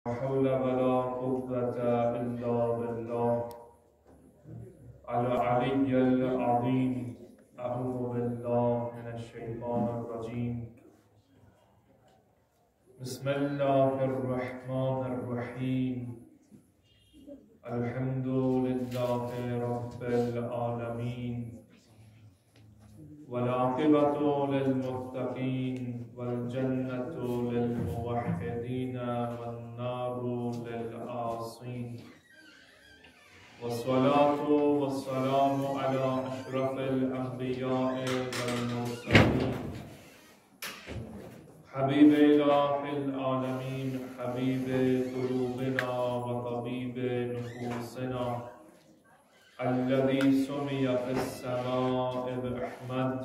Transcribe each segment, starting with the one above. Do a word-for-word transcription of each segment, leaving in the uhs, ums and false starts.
حول ولا قوة إلا بالله العلي العظيم. أعوذ بالله من الشيطان الرجيم. بسم الله الرحمن الرحيم. الحمد لله رب العالمين، والعاقبة للمتقين، والجنة للموحدين، والنار للعاصين. والصلاة والسلام على أشرف الأنبياء والمرسلين، حبيب إله العالمين، حبيب قلوبنا وطبيب نفوسنا، الذي سمي في السماء بأحمد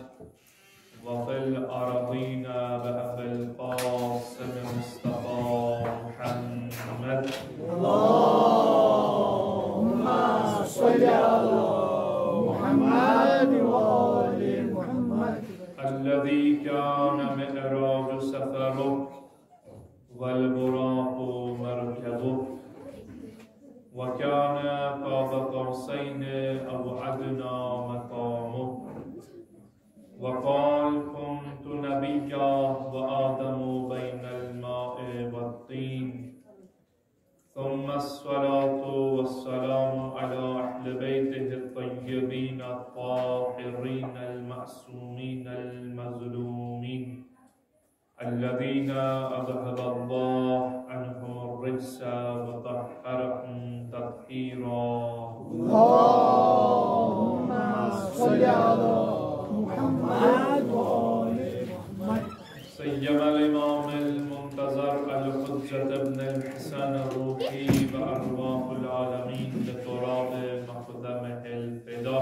وفي الأرضين بأبي القاسم مصطفى محمد. اللهم صل على محمد وآل محمد. الذي كان معراج سفره والبراق مركبه، وكان قاب قوسين أو أدنى مقامه، وقال: كنت نبيا وآدم بين الماء والطين. ثم الصلاة والسلام على أهل بيته الطيبين الطاهرين المعصومين المظلومين، الذين أذهب الله عنهم الرجس وطهرهم تطهيرا. اللهم صل على محمد وآل محمد. سيما الإمام المنتظر الحجة ابن الحسن الروحي وأرواح العالمين لتراب مقدمه الفدا،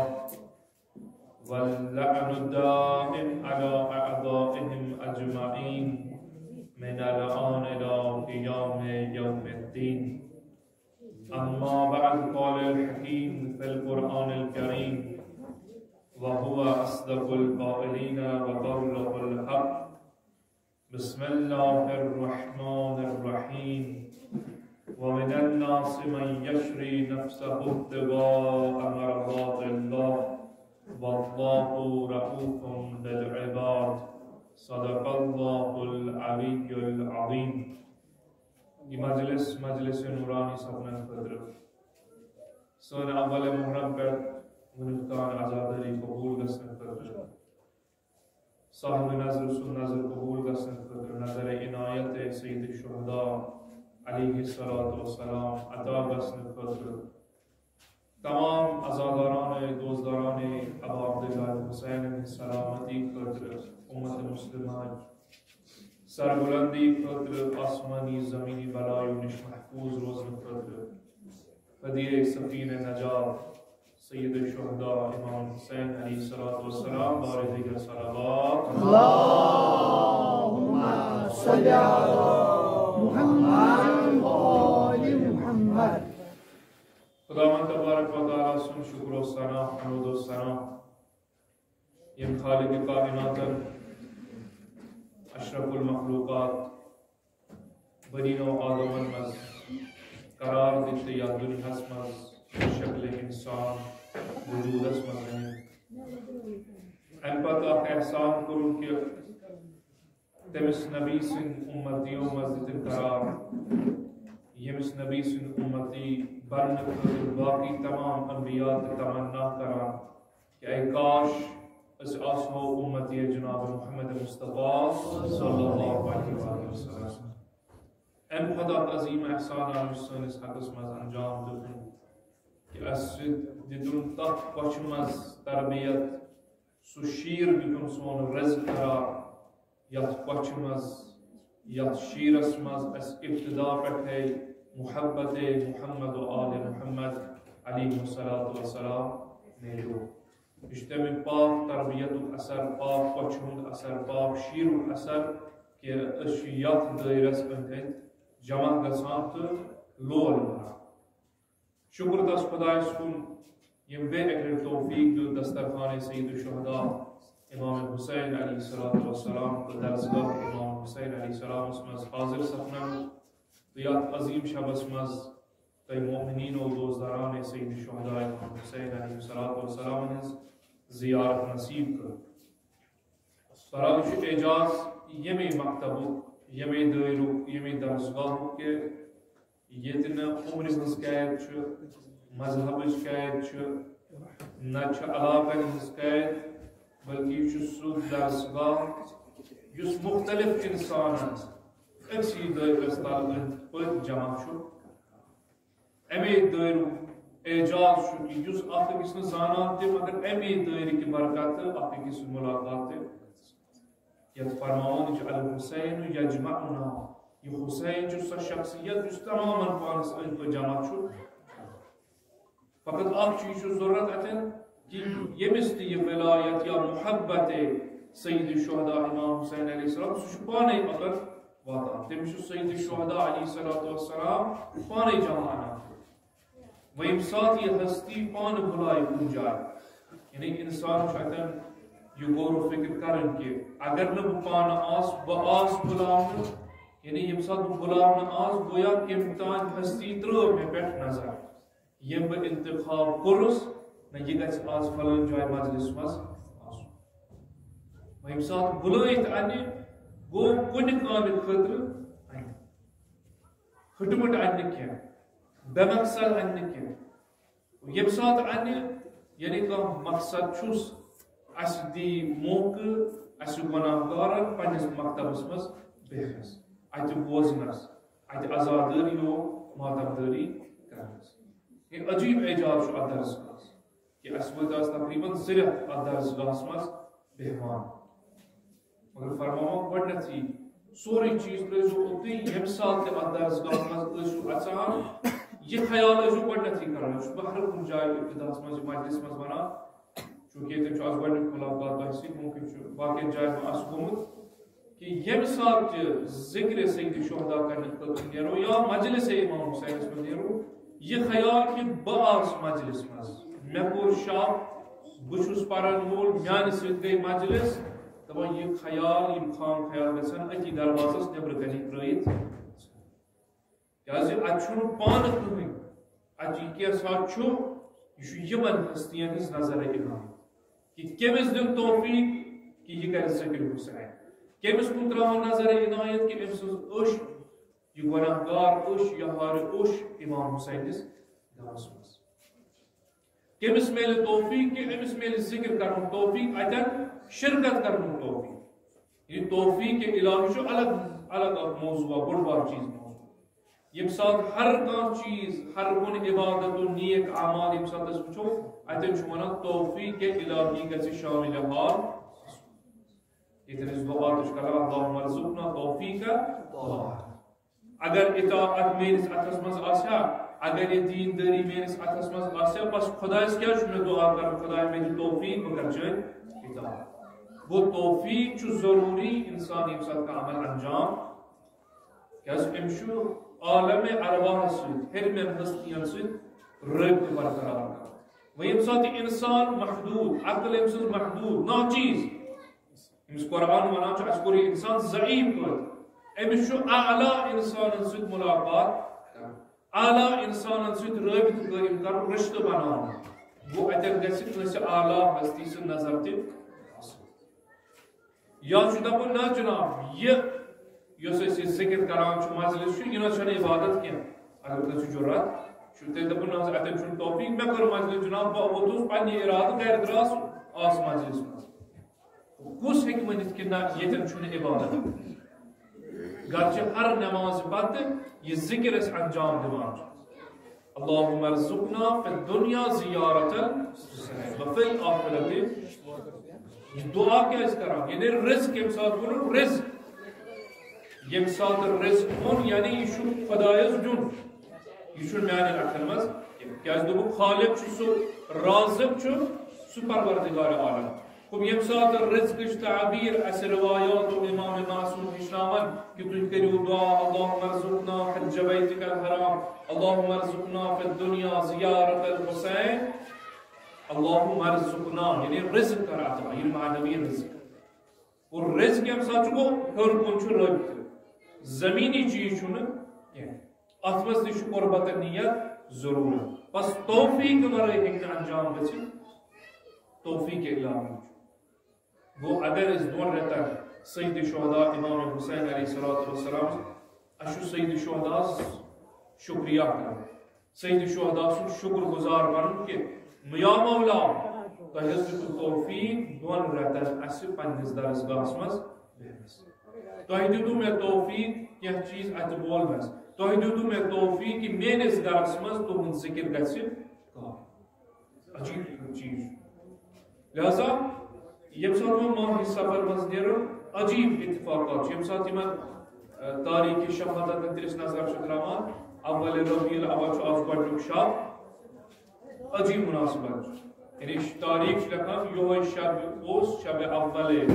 واللعن الدائم على أعدائهم أجمعين من الآن إلى قيام يوم الدين. أما بعد، قال الحكيم في القرآن الكريم، وهو أصدق القائلين وقوله الحق: بسم الله الرحمن الرحيم. ومن الناس من يشري نفسه ابتغاء مرضات الله والله رؤوف بالعباد. صدق الله العلي العظيم. یہ مجلس، مجلس نورانی سپدنہٕ خٲطرٕ، سٲنۍ اول محرم پٮ۪ٹھ وُنیُک تام عزادٲری قبول گژھنہٕ خٲطرٕ، صاحب نظر سُنٛد نظر قبول گژھنہٕ خٲطرٕ، نظر عنایت سید الشہداء علیہ الصلوۃ والسلام عطا گژھنہٕ خٲطرٕ، تمام عزاداران، دوستداران ابا عبداللہ حسین ہٕنٛز سلامتی خٲطرٕ، امت مسلمہ سربلندی خٲطرٕ، آسمانی زمینی بلایو نِش محفوظ روزنہٕ خٲطرٕ، ہدیہ سفینہ نجات سید الشہداء امام حسین علیہ الصلوۃ والسلام بارے دیگر صلوات۔ اللهم صل على محمد وآل محمد۔ خداوند تبارک و تعالیٰ سُنٛد شکر و ثنا، حمد و ثنا، یم خالق کائناتن، اشرف المخلوقات، بنی نوع آدمن منٛز قرار دِتھ تہٕ یتھ دُنیاہس منٛز شکل انسان وجودس منٛز أنِتھ۔ امہِ پتہٕ اکھ احسان کوٚرُن کہِ تٔمِس نبی سٕنٛدۍ اُمتیو منٛز دِتِن قرار، ییٚمِس نبی سٕنٛدۍ اُمتی بننہٕ خٲطرٕ باقٕے تمام انبیاء تہِ تمنا کران کہ اے کاش أسۍ آسہو اُمتی جناب محمد مصطفیٰ صلی اللہ علیہ وآلہ وسلم۔ امہِ کھۄتہٕ اکھ عظیم احسان آو یُس سٲنِس حقس منٛز انجام دیُتُن کہ اَسہِ دیُتُن تتھ کۄچھِ منٛز تربیت، سُہ شیٖر دیُتُن سون رزق قرار، یتھ کۄچھِ منٛز، یتھ شیٖرس منٛز اَسہِ ابتدا پٮ۪ٹھے محبت محمد و آل محمد علیہ الصلوۃ والسلام میلیو۔ یہِ چھُ تَمہِ پاک تربیتُک اثر، پاک کۄچھِ ہُنٛد اثر، پاک شیٖرُک اثر کہِ أسۍ چھِ یتھ دٲیرس أنٛدۍ أنٛدۍ جمع گژھان تہٕ لول بنان۔ شکر تس خدایس کُن، یم بیٚیہِ اکہِ لٹہِ توفیق دیُت دسترخوان سید الشہداء امام حسین علیہ الصلوۃ والسلام تہٕ درسگاہ امام حسین علیہ السلامس منٛز حاضر سپدنُک۔ یتھ عظیم شبس منٛز تۄہہِ مؤمنین و دوستداران سید شہداء امام حسین علیہ الصلوۃ والسلام ہٕنٛز زیارت نصیب کٔر۔ تران چھُ اعجاز ییٚمے مکتبُک، ییٚمے دٲیرُک، ییٚمے درسگاہُک کہِ ییٚتہِ نہٕ عمرِ ہٕنٛز قید چھُ، مذہبٕچ قید چھُ، نہ چھُ علاقن ہٕنٛز قید، بلکہِ یہِ چھُ سُہ درسگاہ یُس مختلف انسانن أکسٕے دٲیرس تل أنٛدۍ پٔکۍ جمع چھُ۔ اَمے دٲیرُک اعجاز چھُ کہِ یُس اکھ أکِس نہٕ زانان تہِ، مگر اَمے دٲیرٕ کہِ برکتہٕ اکھ أکِس سۭتۍ ملاقات تہِ۔ یتھ فرماوان چھُ، "الحسین یجمعنا"، یہِ حسین چھُ سۄ شخصیت یُس تمامن پانس أنٛدۍ پٔکۍ جمع چھُ۔ فقط اکھ چیٖز چھُ ضروٗرت اتٮ۪ن کہِ ییٚمِس تہِ یہِ ولایت یا محبت سید شہداء امام حسین علیہ السلام، سُہ چھُ پانے اوتن واتان۔ تٔمِس چھُ سید شہداء علیہ الصلوۃ والسلام پانے جمع انان۔ وۄنۍ ییٚمہِ ساتہٕ یہِ ہستی پانہٕ بُلایہِ کُنہِ جایہِ، یعنی انسان چھُ اتٮ۪ن یہِ غور و فکر کران کہِ اگر نہٕ بہٕ پانہٕ آسہٕ، بہٕ آسہٕ بُلاونہٕ، یعنی ییٚمہِ ساتہٕ بہٕ بُلاونہٕ آس، گویا کٔمۍ تام ہستی ترٲو مےٚ پٮ۪ٹھ نظر۔ ییٚمۍ بہٕ انتخاب کوٚرُس، نہ یہِ گژھِ آز فلٲنۍ جایہِ مجلس منٛز آسُن۔ وۄنۍ ییٚمہِ ساتہٕ بُلٲیِتھ انہِ، گوٚو کُنہِ کامہِ خٲطرٕ انہِ۔ پھٕٹمٕٹ انہِ نہٕ کینٛہہ، بے مقصد انہِ نہٕ کینٛہہ۔ ییٚمہِ ساتہٕ انہِ، یعنی کانٛہہ مقصد چھُس، اسہِ دی موقعہٕ اسہِ گۄناہ گارن پننِس مکتبس منٛز بیہنس، اتہِ بوزنس، اتہِ عزادٲری و ماتمدٲری کرنس۔ یہِ عجیب اعجاز چھُ اتھ درسگاہس، کہِ اسہِ وٲتۍ از تقریباً زٕ رٮ۪تھ اتھ درسگاہس منٛز بیہوان۔ مگر فرماوان گۄڈٕنیتھٕے، سورُے چیٖز ترٲیزیو اوٚتُے، ییٚمہِ ساتہٕ تہِ اتھ درسگاہس منٛز ٲسِو اژان، یہِ خیال ٲسِو گۄڈٕنیتھٕے کران۔ یہِ چھُس بہٕ ہر کُنہِ جایہِ ابتداہس منٛز، یہِ مجلس منٛز ونان، چونکہ ییٚتٮ۪ن چھُ از گۄڈٕنیُک ملاقات تۄہہِ سۭتۍ، ممکن چھُ باقین جاین ما آسہِ گوٚمُت، کہِ ییٚمہِ ساتہٕ تہِ ذکر سید شہداء کرنہٕ خٲطرٕ نیرو یا مجلس امام حسینس منٛز نیرو، یہِ خیال کہِ بہٕ آس مجلس منٛز، مےٚ کوٚر شب، بہٕ چھُس پرن وول، میانہِ سۭتۍ گٔے مجلس، دپان یہِ خیال، یِم خام خیال گژھن أتی دروازس نیبرٕ کنہِ ترٲیِتھ۔ کیازِ اتہِ چھُنہٕ پانہٕ کٕہٕنۍ، اتہِ یہِ کینٛژھا چھُ، یہِ چھُ یِمن ہستین ہٕنٛز نظر عنایت کہِ کٔمِس دیُن توفیق کہِ یہِ کرِ ذکر حسین، کٔمِس کُن تراوان نظر عنایت کہِ أمۍ سٕنٛز أچھ، یہِ گۄناہ گار أچھ، یہِ ہارِ أچھ امام حسینس گرس منٛز۔ کٔمِس میلہِ توفیق کہِ أمِس میلہِ ذکر کرنُک توفیق، اتٮ۪ن شرکت کرنُک توفیق۔ یہِ توفیق الہی چھُ الگ، الگ اکھ موضوع، بوٚڑ بار چیٖز موضوع۔ ییٚمہِ ساتہٕ ہر کانٛہہ چیٖز، ہر کُنہِ عبادت و نیک اعمال ییٚمہِ ساتہٕ أسۍ وٕچھو، اتٮ۪ن چھُ ونان توفیق الہی گژھِ شامل حال۔ ییٚتٮ۪ن أسۍ دعا تہِ چھِ کران، اللہم ارزقنا توفیق طاعت۔ اگر اطاعت میٲنِس اتھس منٛز آسہِ ہا، اگر یہِ دیندٲری میٲنِس اتھس منٛز آسہِ ہا، بس خۄدایس کیٛاہ چھُ مےٚ دعا کرُن؟ خۄدایا، مےٚ دِ توفیق، بہٕ کرٕ چٲنۍ اطاعت۔ گوٚو، توفیق چھُ ضروٗری انسان ییٚمہِ ساتہٕ کانٛہہ عمل انجام، کیٛازِ أمِس چھُ عالم ارواحس سۭتۍ، ہیٚرمٮ۪ن ہستین سۭتۍ رٲبطہٕ برقرار کرُن۔ وۄنۍ ییٚمہِ ساتہٕ یہِ انسان محدوٗد، عقل أمۍ سٕنٛز محدوٗد، ناچیز، أمِس قرآن ونان چھُ، اَسہِ کوٚر یہِ انسان ضعیف پٲدٕ۔ أمِس چھُ اعلیٰ انسانن سۭتۍ ملاقات کرُن، اعلیٰ انسانن سۭتۍ رٲبطہٕ قٲیِم کرُن، رشتہٕ بناوُن۔ گوٚو، اتٮ۪ن گژھِ کٲنٛسہِ اعلیٰ ہستی سٕنٛز نظر تہِ آسٕنۍ۔ یا چھُ دپُن، نہ جناب، یہِ یُس أسۍ یہِ ذکر کران چھُ، مجلس چھُ، یہِ نہ چھنہٕ عبادت کینٛہہ۔ اگر کٲنٛسہِ جرأت چھُ، تیٚلہِ دپُن، نہ حظ، اتٮ۪ن چھُنہٕ توفیق، مےٚ کٔر مجلس جناب، بہٕ ووتُس پننہِ ارادٕ گرِ، درٛاس آس مجلس منٛز۔ کُس ہیٚکہِ ؤنِتھ کہِ نہ، ییٚتٮ۪ن چھُنہٕ عبادت؟ گرچہِ ہر نماز پتہٕ یہِ ذکر أسۍ انجام دِوان چھِ، اللہم ارزقنا فی الدنیا زیارت الحسین وفی الآخرت۔ یہِ دعا کیٛازِ کران؟ یعنی رزق، ییٚمہِ ساتہٕ ووٚنُن رزق، ییٚمہِ ساتہٕ رزق ووٚن، یعنی یہِ چھُ خۄدایس دیُن، یہِ چھُنہٕ میانٮ۪ن اتھن منٛز کینٛہہ۔ کیٛازِ دوٚپُکھ، خالق چھُ سُہ، رازق چھُ سُہ، پروردگار عالم۔ گوٚو، ییٚمہِ ساتہٕ رزقٕچ تعبیر اسہِ روایات و امام معصوم ہیٚچھناوان کہِ تُہۍ کٔرِو دعا، اللہم ارزقنا حج بیتک الحرام، اللہم ارزقنا فی الدنیا زیارت الحسین، اللہم ارزقنا، یعنی رزق کر عطا، یہِ معنوی رزق۔ اور رزق ییٚمہِ ساتہٕ چھُ، گوٚو، ہیوٚر کُن چھُ رٲبطہٕ، زمینی چیٖز چھُنہٕ کینٛہہ۔ اتھ منٛز تہِ چھُ قربت نیت ضروٗرت۔ بس توفیق ورٲے ہیٚکہِ نہٕ انجام گٔژھِتھ، توفیق الہی چھُ۔ گوٚو، اگر أسۍ دۄن رٮ۪تن سید شہدا امام حسین علیہ الصلوۃ والسلام، اَسہِ چھُ سید شہداہس شُکریہ کرُن، سید شہدا سُنٛد شُکر گُزار بنُن کہِ یا مولا، تۄہہِ حظ دیُتوٕ توفیق دۄن رٮ۪تن اَسہِ پننِس درسگاہس منٛز بیٚہنس۔ تۄہہِ دیُتوٕ مےٚ توفیق کینٛہہ چیٖز اَتہِ بولنس۔ تۄہہِ دیُتوٕ مےٚ توفیق کہِ میٲنِس گرس منٛز تُہُنٛد ذِکِر گژھِ کانٛہہ۔ عجیٖب چیٖز۔ لہذا ییٚمہِ ساتہٕ وۄنۍ ماہِ صفر منٛز نیرُن، عجیٖب اتفاقات چھِ۔ ییٚمہِ ساتہٕ یِمن، ٲ، تاریخ شہادتن تٔرِس نظر چھِ تراوان، اول ربیع الاول چھُ آز گۄڈٕنیُک شب۔ عجیٖب مناسبت چھِ۔ یعنی تاریخ چھِ لیکھان، یِہوٚے شب اوس شب اول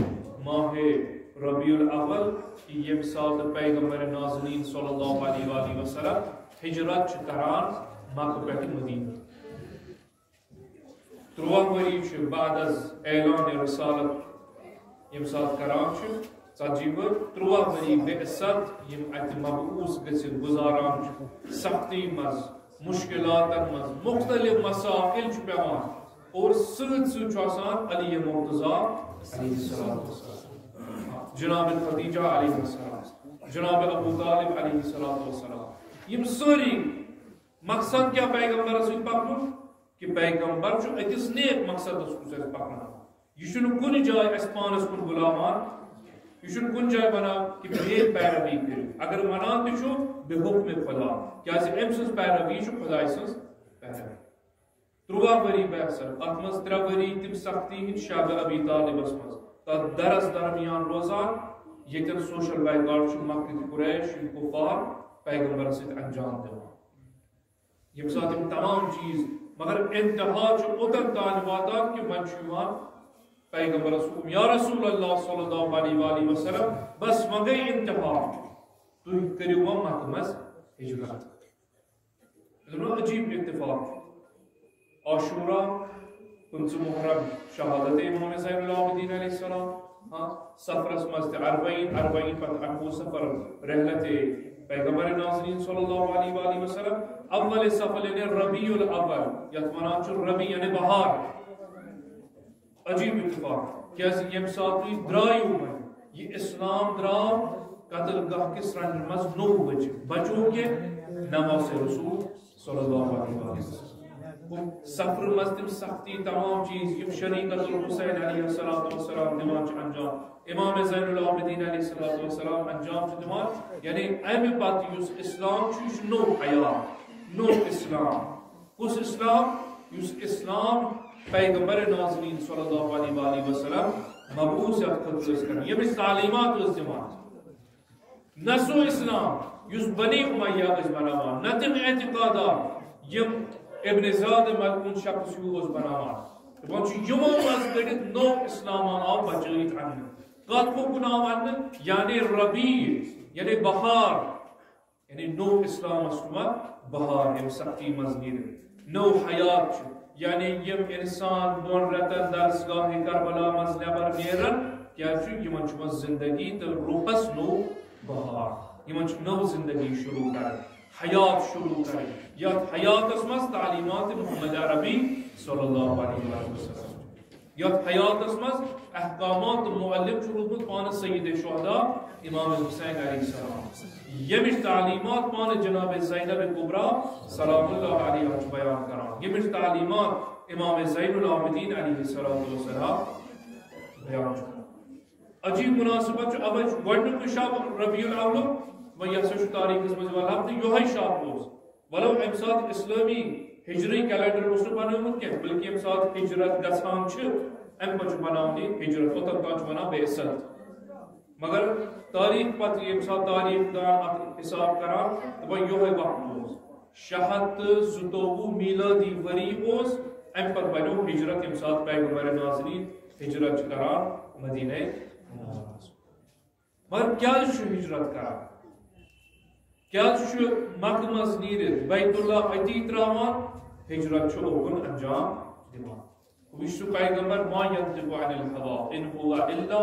ماہِ ربیع الاول، کہِ ییٚمہِ ساتہٕ پیغمبر نازنین صلی اللہ علیہ وآلہ وسلم ہجرت چھِ کران مکہ پٮ۪ٹھ مدینہ۔ تُرٛواہ ؤری چھُ بعد از اعلان رسالت ییٚمہِ ساتہٕ کران چھُ، ژتجی ؤری، تُرٛواہ ؤری بعثت یِم اَتہِ مبعوث گٔژھِتھ گُزاران چھُ، سختی منٛز، مشکلاتن منٛز، مختلف مسائل چھِ پٮ۪وان، اور سۭتۍ سۭتۍ چھُ آسان علی مرتضیٰ علیہ السلام، جناب خدیجہ علیہ السلام، جناب ابو طالب علیہ السلام، یِم سٲری۔ مقصد کیٛاہ پیغمبرس سۭتۍ پکنُک؟ کہِ پیغمبر چھُ أکِس نیک مقصدس کُن اَسہِ پکناوان۔ یہِ چھُنہٕ کُنہِ جایہِ اَسہِ پانس کُن بُلاوان، یہِ چھُنہٕ کُنہِ جایہِ ونان کہِ میٲنۍ پیروی کٔرِو۔ اگر ونان تہِ چھُ، بے حکم خدا، کیازِ أمۍ سٕنٛز پیروی چھُ خدایہِ سٕنٛز پیروی۔ تُرٛواہ ؤری بعثت، اتھ منٛز ترٛےٚ ؤری تِم سختی ہٕنٛدۍ شبِ ابی طالبس منٛز، تتھ درس درمیان روزان، ییٚتٮ۪ن سوشل بایکاٹ چھُ مکہ تہٕ قریش، یِم کفار پیغمبرس سۭتۍ انجام دِوان۔ ییٚمہِ ساتہٕ یِم تمام چیٖز، مگر انتہا چھُ اوٚتن تام واتان کہِ وۄنۍ چھُ یِوان پیغمبرس حُکم، یا رسول اللہ صلی اللہ علیہ وآلہ وسلم، بس وۄنۍ گٔے انتہا، تُہۍ کٔرِو وۄنۍ مکہ منٛز ہجرت۔ یہِ چھُ عجیٖب اتفاق۔ عاشورہ، پٕنٛژٕہ محرم، شہادت امام زین العابدین علیہ السلام۔ ہاں، صفرس منٛز تہِ اربعین، اربعین پتہٕ اَٹھووُہ صفر، رحلت پیغمبر نازنین صلی اللہ علیہ وآلہ وسلم۔ اول صفر یعنی ربیع الاول، یتھ ونان چھُ ربیع یعنی بہار۔ عجیٖب اتفاق، کیازِ ییٚمہِ ساتہٕ تُہۍ درٛایِو وۄنۍ، یہِ اسلام درٛاو قتل گاہ کِس سرٛنٛڈِ منٛز نوٚو بچہِ، بچو کہِ نماز رسول صلی اللہ علیہ وسلم۔ سفرٕ منٛز تِم سختی، تمام چیٖز یِم شریعت الحسین علیہ الصلوۃ والسلام دِوان چھِ انجام، امام زین العابدین علیہ الصلوۃ والسلام انجام چھِ دِوان، یعنی امہِ پتہٕ یُس اسلام چھُ، یہِ چھُ نوٚو حیات، نوٚو اسلام۔ کُس اسلام؟ یُس اسلام پیغمبر نازنین صلی اللہ علیہ وآلہ وسلم مبعوث یتھ خٲطرٕ ٲسۍ کران، ییٚمِچ تعلیمات ٲس دِوان۔ نہ سُہ اسلام یُس بنی امیہ ٲسۍ بناوان، نہ تِم اعتقادات یِم ابن زیاد ملعون شخص ہیوٗ اوس بناوان۔ دپان چھُ، یِمو منٛز کٔڑِتھ نوٚو اسلام آو بچٲیِتھ اننہٕ۔ کتھ گوٚو گُناہ اننہٕ؟ یعنی ربیع، یعنی بہار، یعنی نوٚو اسلامس چھُ وۄنۍ بہار، ییٚمہِ سختی منٛز نیرِ نوٚو حیات چھُ۔ یعنی یِم انسان دۄن رٮ۪تن درسگاہ کربلا منٛز نٮ۪بر نیرن، کیٛازِ چھُ یِمن چھُ وۄنۍ زندگی تہٕ روحس نوٚو بہار، یِمن چھُ نٔو زندگی شروع کرٕنۍ، حیات شروع کرٕنۍ، یتھ حیاتس منٛز تعلیمات محمد عربی صلی اللہ علیہ وسلم، یتھ حیاتس منٛز احکامات تہٕ معلم چھُ روٗدمُت پانہٕ سید شہدا امام حسین علیہ السلام، ییٚمِچ تعلیمات پانہٕ جناب زینب کبریٰ سلام اللہ علیہا چھُ بیان کران، ییٚمِچ تعلیمات امام زین العابدین علیہ الصلوۃ والسلام بیان چھُ کران۔ عجیب مناسبت چھُ، اوے چھُ گۄڈٕنیُک شب ربیع الاول، وۄنۍ یہِ ہسا چھُ تاریخس منٛز یِوان لبنہٕ، یِہوٚے شب اوس۔ ولو امہِ ساتہٕ اسلٲمی ہجری کیلنڈر اوس نہٕ بنیومُت کینٛہہ، بلکہِ ییٚمہِ ساتہٕ ہجرت گژھان چھِ، امہِ پتہٕ چھُ بناونہٕ یہِ ہجرت، اوٚتن تام چھُ ونان بعثت۔ مگر تاریخ پتہٕ ییٚمہِ ساتہٕ تاریخ دان اتھ حساب کران، دپان یِہوٚے وقت اوس۔ شےٚ ہتھ تہٕ زٕتووُہ میلادی ؤری اوس، امہِ پتہٕ بنیو ہجرت، ییٚمہِ ساتہٕ پیغمبر نازنین ہجرت چھِ کران مدینہ منورس۔ مگر کیازِ چھُ ہجرت کران؟ کیازِ چھُ مکہ منٛز نیٖرِتھ بیت اللہ اتی تراوان؟ ہجرت چھُ اوکُن انجام دِوان۔ وٕچھ سُہ پیغمبر، ما ینطق عن الہویٰ ان ہو الا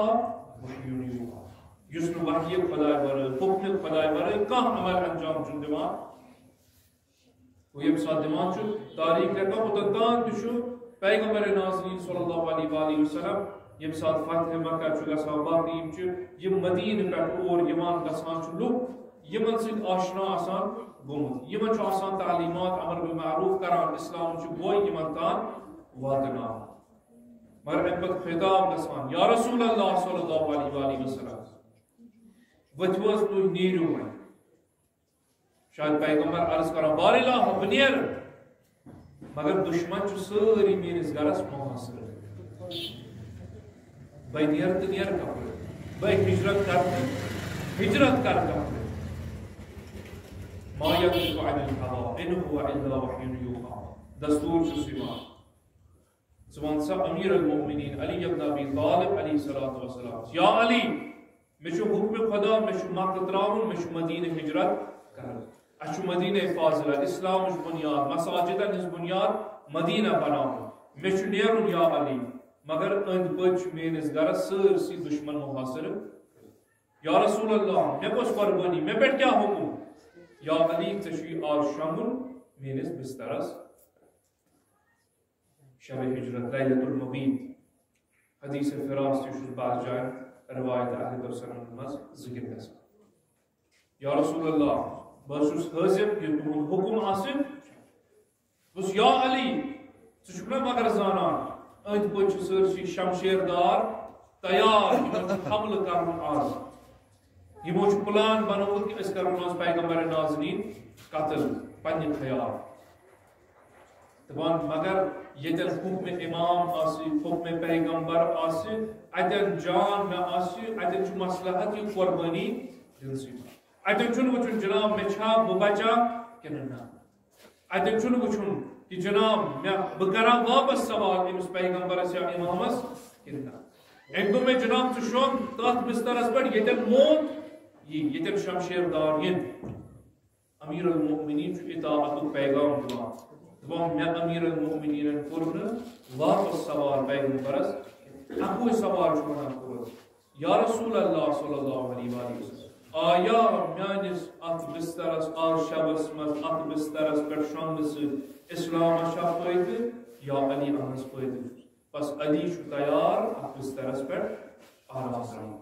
وحی یوحیٰ، یُس نہٕ وحی خداے ورٲے، حکمِ خداے ورٲے کانٛہہ عمل انجام چھُنہٕ دِوان۔ گوٚو ییٚمہِ ساتہٕ دِوان چھُ تاریٖخ رقم، اوٚتَن تام تہِ چھُ پیغمبر نازنیٖن صلی اللہ علیہ وآلہ وسلم، ییٚمہِ ساتہٕ فتح مکہ چھُ گژھان، باقٕے یِم چھِ، یِم مدیٖنہٕ پٮ۪ٹھ اور یِوان گژھان چھِ لُکھ، یِمن سۭتۍ آشنا آسان گوٚمُت، یِمن چھُ آسان تعلیٖمات امر بالمعروف کران، اسلام چھُ گوٚو یِمن تام واتناوان۔ مگر اَمہِ پتہٕ خطاب گژھان، یا رسول اللہ صلی اللہ علیہ وآلہ وسلم، ؤتھِو حظ تُہۍ، نیٖرِو وۄنۍ۔ شاید پیغمبر عرض کران، بار الہ، بہٕ نیرٕ۔ مگر دشمن چھُ سٲری میٲنِس گرس محاصرٕ۔ بہٕ نیرٕ تہٕ نیرٕ کپٲرۍ؟ بہٕ ہجرت کرٕ تہٕ ہجرت کرٕ کپٲرۍ؟ ما ینطق عن الهوى ان هو الا وحی یوحی۔ دستور چھُس یِوان۔ ژٕ وَن سا امیر المؤمنین علی ابن ابی طالب علیہ الصلوۃ والسلام، یا علی، مےٚ چھُ حکم خدا، مےٚ چھُ مکہ تراوُن، مےٚ چھُ مدینہ ہجرت کرُن۔ اَسہِ چھُ مدینہ فاضلہ، اسلامٕچ بنیاد، مساجدن ہٕنٛز بنیاد مدینہ بناوُن۔ مےٚ چھُ نیرُن یا علی، مگر أنٛدۍ پٔتۍ چھُ میٲنِس گرس سٲرسٕے دشمن محاصرٕ۔ یا رسول اللہ، مےٚ کۄس قربٲنی، مےٚ پٮ۪ٹھ کیٛاہ حکم؟ یا علی، ژےٚ چھُے آز شۄنٛگُن میٲنِس بسترس۔ شب ہجرت، لیلۃ المبیت۔ حدیث فراس تہِ چھُس بعض جایَن روایت اہل تفسیرن منٛز ذکر گژھان۔ یا رسول اللہ، بہٕ حظ چھُس حٲضِر، یہِ تُہُنٛد حُکُم آسہِ۔ دوٚپُس، یا علی، ژٕ چھُکھ نا مگر زانان، أنٛدۍ پٔکۍ چھِ سٲرسٕے شمشیر دار تیار، یِمن چھُ حملہٕ کرُن آز۔ یِمو چھُ پلان بنومُت کہِ أسۍ کرو نہٕ حظ پیغمبر نازنیٖن قتل پننہِ خیال۔ دپان، مگر ییٚتٮ۪ن حُکمِ امام آسہِ، حُکمِ پیغمبر آسہِ، اتٮ۪ن جان مےٚ آسہِ، اتٮ۪ن چھُ مصلحت یہِ قربٲنی دِنسٕے منٛز۔ اتٮ۪ن چھُنہٕ وٕچھُن جناب مےٚ چھا، بہٕ بچا کِنہٕ نہ۔ اتٮ۪ن چھُنہٕ وٕچھُن کہِ جناب مےٚ، بہٕ کرا واپس سوال أمِس پیغمبرس یا امامس کِنہٕ نہ۔ أمۍ دوٚپ مےٚ، جناب، ژٕ شۄنٛگ تتھ بسترس پٮ۪ٹھ ییٚتٮ۪ن موت یی، ییٚتٮ۪ن شمشیر دار یِن۔ امیر المؤمنین چھُ اطاعتُک پیغام دِوان۔ دپان، مےٚ امیر المؤمنینن کوٚر نہٕ واپس سوال پیغمبرس، اکوے سوال چھُ ونان کوٚرُس، یا رسول اللہ صلی اللہ علیہ وآلہ وسلم، آیا میٲنِس اتھ بسترس، آز شبس منٛز اتھ بسترس پٮ۪ٹھ شۄنٛگنہٕ سۭتۍ اسلامس چھا فٲیدٕ؟ یا علی، اہن حظ فٲیدٕ چھُس۔ بس علی چھُ تیار اتھ بسترس پٮ۪ٹھ آرام کرنُک۔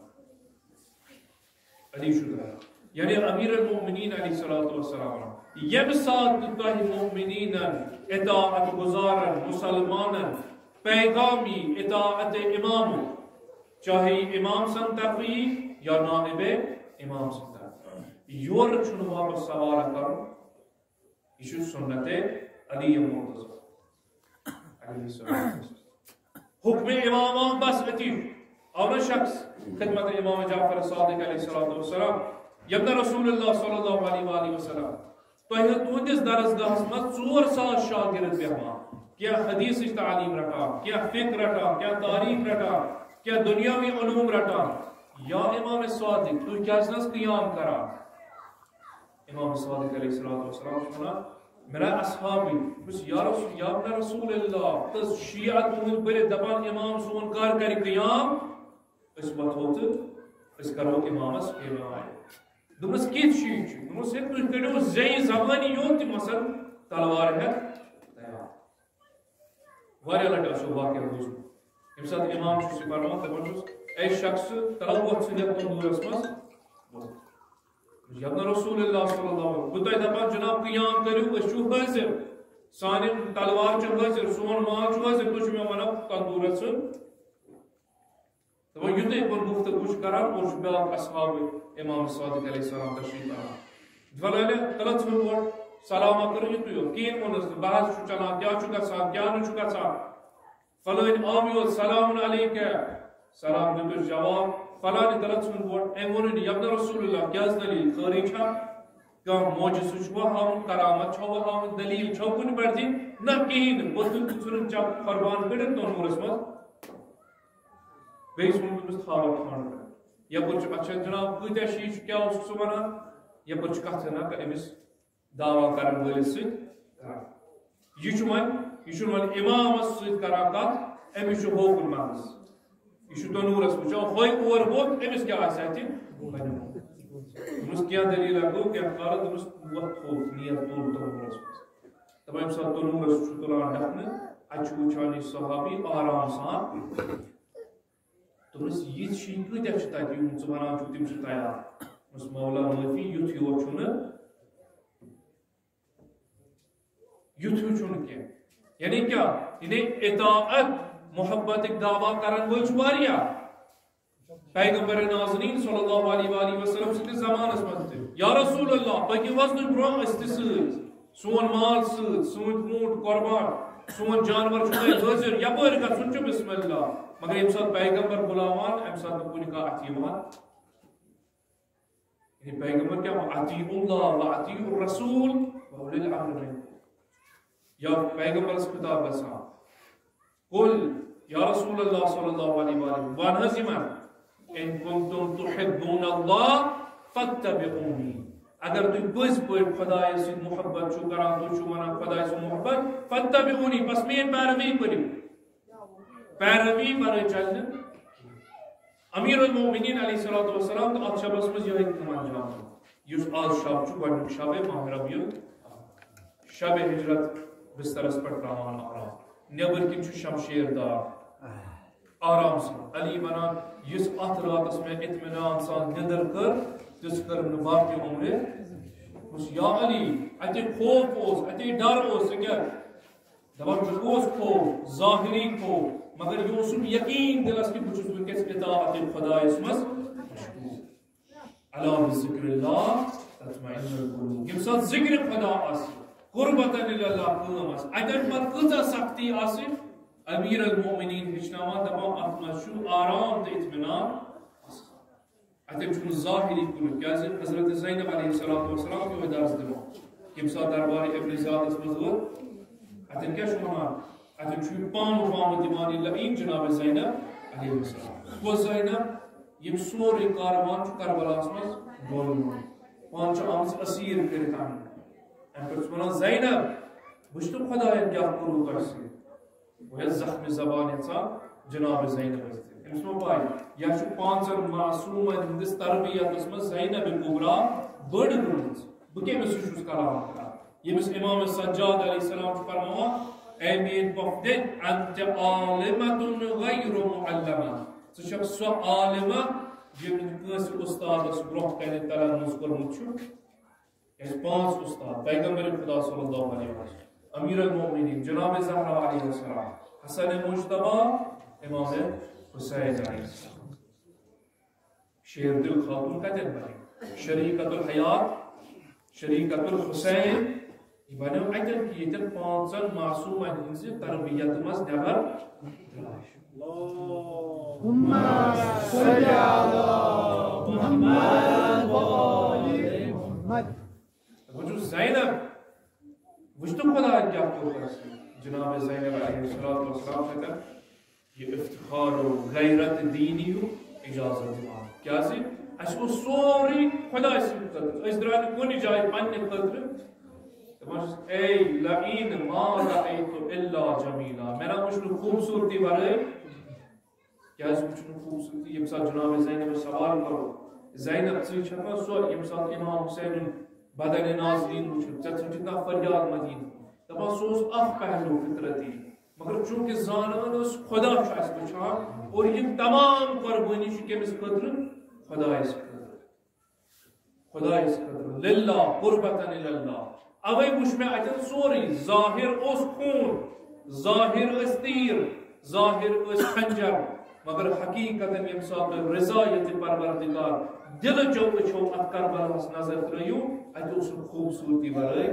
علی چھُ تیار۔ یعنی امیر المؤمنین علیہ الصلوۃ والسلام، ییٚمہِ ساتہٕ تہِ تۄہہِ مؤمنینن، اطاعت گزارن، مسلمانن پیغام یی اطاعت امامُک، چاہے امام سٕنٛدِ طرفہٕ یی یا نائب امام سٕنٛدِ طرفہٕ، یورٕ چھُنہٕ واپس سوال کرُن۔ یہِ چھُ سُنت علی مرتضیٰ علیہ السلام۔ حکم امام آو بس أتی، آو نہٕ شخص خدمت امام جعفر صادق علیہ الصلوۃ والسلام، ییٚمہِ دۄہ رسول اللہ صلی اللہ علیہ وآلہ وسلم تۄہہِ تُہنٛدِس درسگاہس منٛز ژور ساس شاگرد بیٚہوان، کینٛہہ حدیثٕچ تعلیٖم رٹان، کینٛہہ فقہ رٹان، کینٛہہ تاریخ رٹان، کینٛہہ دنیاوی علوم رٹان۔ یا امام صادق، تُہۍ کیٛازِ نہٕ حظ قیام کران؟ امام صادق علیہ الصلوۃ والسلام چھُ ونان، میرا اصحابی، بہٕ چھُس یا رسول، یا ابن رسول اللہ، تہٕ شیعہ تُہُنٛد بٔرِتھ دپان، امام سون کر کرِ قیام؟ أسۍ وۄتھو تہٕ أسۍ کرو امامس قیام۔ دوٚپمس، کِتھ شیعہ چھِ؟ دوٚپمس، ہے، تُہۍ کٔرِو زیٚیہِ زمانی یوت تہِ مثلاً تلوار ہٮ۪تھ تیار۔ واریاہ لٹہِ آسیو واقعہ بوٗزمُت۔ ییٚمہِ ساتہٕ امام چھُ سُہ پرناوان، دپان چھُس، اے شخص، ترٛاو وۄتھ ژٕ یتھ تندوٗرس منٛز۔ یتھ نہٕ رسول اللہ صلی اللہ علیہ وسلم، بہٕ تۄہہِ دپان، جناب، قیام کٔرِو، أسۍ چھِو حٲضِر، سانہِ تلوار چھِ حٲضِر، سون مال چھُ حٲضِر، تُہۍ چھِو مےٚ ونان تندوٗرس ژٕ۔ دپان، یُتھُے یِمن گفتگو چھُ کران، اورٕ چھُ بیٛاکھ اصحاب امام صادق علیہ السلام تشریف انان۔ فلٲنہِ، تلہ ژھُن اورٕ، سلامہ کٔرِو یِتُے یوت۔ کِہیٖنۍ ووٚنُس نہٕ، بہٕ حظ چھُ چلان، کیٛاہ چھُ گژھان، کیٛاہ نہٕ چھُ گژھان۔ فلٲنۍ آو یور، سلام علیکہ، سلام دیُتُس جواب۔ فلٲنہِ، تلہ ژھُن اورٕ، أمۍ ووٚنُے نہٕ، یَبنہ رسول اللہ، کیٛاہ حظ دٔلیٖل، خٲرٕے چھا؟ کانٛہہ معجزٕ چھُوا ہاوُن، کرامت چھَوا ہاوٕنۍ، دٔلیٖل چھَو کُنہِ پٮ۪ٹھ دِنۍ؟ نہ، کِہیٖنۍ نہٕ۔ ووٚتھُن تہٕ ژھُنُن چَپ قۄربان کٔڑِتھ تنوٗرَس منٛز۔ بیٚیہِ ژھُن تٔمِس تھاوَکھ ٹھانٛڈ کٔرِتھ۔ یَپٲرۍ چھُ، اَتھ چھا جِناب کۭتیٛاہ شیٖشہٕ، کیٛاہ اوسُکھ ژٕ وَنان؟ یَپٲرۍ چھُ کَتھٕ نہ کَران أمِس دعویٰ کَرَن وٲلِس سۭتۍ۔ یہِ چھُ وۄنۍ، یہِ چھُنہٕ وۄنۍ اِمامَس سۭتۍ کَران کَتھ، أمِس چھُ ہوکُن منٛز۔ یہِ چھُ تنوٗرس منٛز، چاہے ہۄے اور ووت، أمِس کیٛاہ آسہِ اَتہِ بنیومُت؟ دوٚپمَس، کینٛہہ دٔلیٖلہ گوٚو، کینٛہہ کالہٕ، دوٚپمَس، وۄتھ تھوٚد، نیر تُل تنوٗرس منٛز۔ دَپان، ییٚمہِ ساتہٕ تنوٗرَس چھُ تُلان ڈَکھنہٕ، اَتہِ چھُ وٕچھان یہِ صحابی آرام سان۔ دوٚپنَس، "یِتھۍ شِنۍ کۭتیٛاہ چھِ تَتہِ، یِم ژٕ وَنان چھُکھ تِم چھِ تیار؟" دوٚپنَس، "مولا معٲفی، یُتھ یوت چھُنہٕ، یُتھ ہیوٗ چھُنہٕ کینٛہہ۔" یعنی کیٛاہ؟ یعنی اطاعت، محبتٕکۍ دعویٰ کَرَن وٲلۍ چھِ واریاہ۔ پیغمبر نازنین صلی اللہ علیہ وآلہ وسلم سٕنٛدِس زمانس منٛز تہِ، "یا رسول اللہ، پٔکِو حظ تُہۍ برونٛہہ، أسۍ تہِ سۭتۍ، سون مال سۭتۍ، سٲنۍ اوٗنٹ قربان، سون جانور چھُ تۄہہِ حٲضِر، یپٲرۍ گژھُن چھُ بسم اللہ۔" مگر ییٚمہِ ساتہٕ پیغمبر بُلاوان، اَمہِ ساتہٕ نہٕ کُنہِ کانٛہہ اَتھِ یِوان۔ یعنی پیغمبر کیٛاہ وَنان؟ "اطیعوا اللہ و اطیعوا الرسول و اولی الامر منکم۔" یا پیغمبرس خطاب گژھان، "قل یا رسول اللہ صلی اللہ علیہ وآلہ"، وَن حظ یِمن، "ان کنتم تحبون اللہ فاتبعونی"، اگر تُہۍ پٔزۍ پٲٹھۍ خۄدایَس سۭتۍ محبت چھِو کران، تُہۍ چھِو وَنان خۄدایَس سۭتۍ محبت، "فاتبعونی"، بس میٲنۍ پیروی کٔرِو۔ پیروی ورٲے چلہِ نہٕ۔ امیر المومنین علیہ الصلوۃ والسلام تہٕ اتھ شبس منٛز یِہوٚے کٲم انجام دیُن۔ یُس آز شب چھُ، گۄڈٕنیُک شبے ماہ ربیع، شب ہجرت بسترس پٮ۪ٹھ تراوان آرام۔ نیبر کِنۍ چھُ شمشیر دار۔ آرام سان۔ علی ونان، یُس اتھ راتس مےٚ اطمینان سان نیندر کٔر، تِژھ کٔرٕم نہٕ باقی عمرِ۔ بس یا علی، اتے خوف اوس، اتے ڈر اوس، ژٕ کیٛاہ؟ دپان، مےٚ اوس خوف، ظٲہری خوف، مگر یہِ اوسُم یقین دِلس کہِ بہٕ چھُس وٕنکیٚس اطاعت خۄدایس منٛز مشغول۔ الا بذکر اللہ تطمئن القلوب۔ ییٚمہِ ساتہٕ ذکر خدا آسہِ، قربتن الی اللہ کٲم آسہِ، اتٮ۪ن پتہٕ کۭژاہ سختی آسہِ، امیر المومنین ہیٚچھناوان، دپان، اتھ منٛز چھُ آرام تہٕ اطمینان۔ اتٮ۪ن چھُنہٕ ظٲہری کُنیُک، کیازِ حضرت زینب علیہ الصلوۃ والسلام تہِ اوس درس دِوان۔ ییٚمہِ ساتہٕ دربار ابن زیادس منٛز ووت، اتٮ۪ن کیٛاہ چھُ ونان؟ اتٮ۪ن چھُ یہِ پانہٕ پانہٕ دِوان یہِ لعین جناب زینب علیہ السلام۔ گوٚو زینب، ییٚمۍ سورُے کاروان چھُ کربلاہس منٛز ڈولمُت، پانہٕ چھُ آمٕژ اسیٖر کٔرِتھ اننہٕ۔ امہِ پٮ۪ٹھ چھُ ونان، "زینب، وٕچھ تہٕ خۄداین کیٛاہ کوٚروٕ تۄہہِ سۭتۍ؟" گویا زخمِ زبان یژھان جناب زینبس دِنۍ۔ أمِس ما پَے، یہِ چھُ پانٛژن معصومن ہٕنٛدِس تربیتس منٛز زینب کبریٰ بٔڑ گٔمٕژ۔ بہٕ کٔمِس سۭتۍ چھُس کلام کران؟ ییٚمِس امام سجاد علیہ السلام چھُ فرماوان، "اے میٲنۍ پۄپھ دِن، انت عالمۃ غیر معلمہ۔" ژٕ چھکھ سۄ عالمہ، ییٚمۍ نہٕ کٲنٛسہِ استادس برونٛہہ کنہِ تلن منٛز کوٚرمُت چھُ۔ یعنی پانٛژھ استاد، پیغمبر خدا صلی اللہ علیہ وسلم، امیر المومنین جناب زہرا علیہ السلام، حسن مجتبیٰ، امام حسین علیہ السلام۔ شیر دل خاتون کتٮ۪ن بنے؟ شریکت الحیات، شریکت الحسین، یہِ بنیو اتٮ۪ن کہِ ییٚتٮ۪ن پانٛژن معصومن ہٕنٛزِ تربیت منٛز نٮ۪بر درٛاے۔ اللهم صل على محمد وآل محمد۔ دپان چھُس، زینب، وٕچھ تہٕ خۄداین کیٛاہ کوٚر تۄہہِ سۭتۍ۔ جناب زینب علیہ الصلوۃ والسلام چھِ دپان، یہِ افتخار و غیرت دینی ہُک اجازت دِوان۔ کیٛازِ؟ اَسہِ اوس سورُے خۄداے سٕنٛدِ خٲطرٕ۔ أسۍ درٛاے نہٕ کُنہِ جایہِ پننہِ خٲطرٕ۔ دپان چھُس، اے لعین، ما رأیت الا جمیلا۔ مےٚ نہ وٕچھ نہٕ خوٗبصوٗرتی ورٲے۔ کیٛازِ وٕچھ نہٕ خوٗبصوٗرتی؟ ییٚمہِ ساتہٕ جناب زینبس سوال کوٚر، زینب، ژٕے چھکھ نا سۄ، ییٚمہِ ساتہٕ امام حسینن بدن نازنین وٕچھُن، ژےٚ ژھٕنچھُتھ نا فریاد مدینہ؟ دپان، سُہ اوس اکھ پہلو فطرتی، مگر چونکہ زانان ٲس خدا چھُ اَسہِ وٕچھان، اور یِم تمام قربٲنی چھِ کٔمِس خٲطرٕ؟ خدایس خٲطرٕ۔ خدایس خٲطرٕ، للہ، قربتن الی اللہ۔ اوے وٕچھ مےٚ اتٮ۪ن سورُے، ظٲہر اوس خوٗن، ظٲہر ٲسۍ تیٖر، ظٲہر ٲسۍ خنجر، مگر حقیقتن ییٚمہِ ساتہٕ رضایت پروردگار دلہٕ چو أچھو اتھ کربلاہس نظر ترٲیِو، اتہِ اوس نہٕ خوٗبصوٗرتی ورٲے۔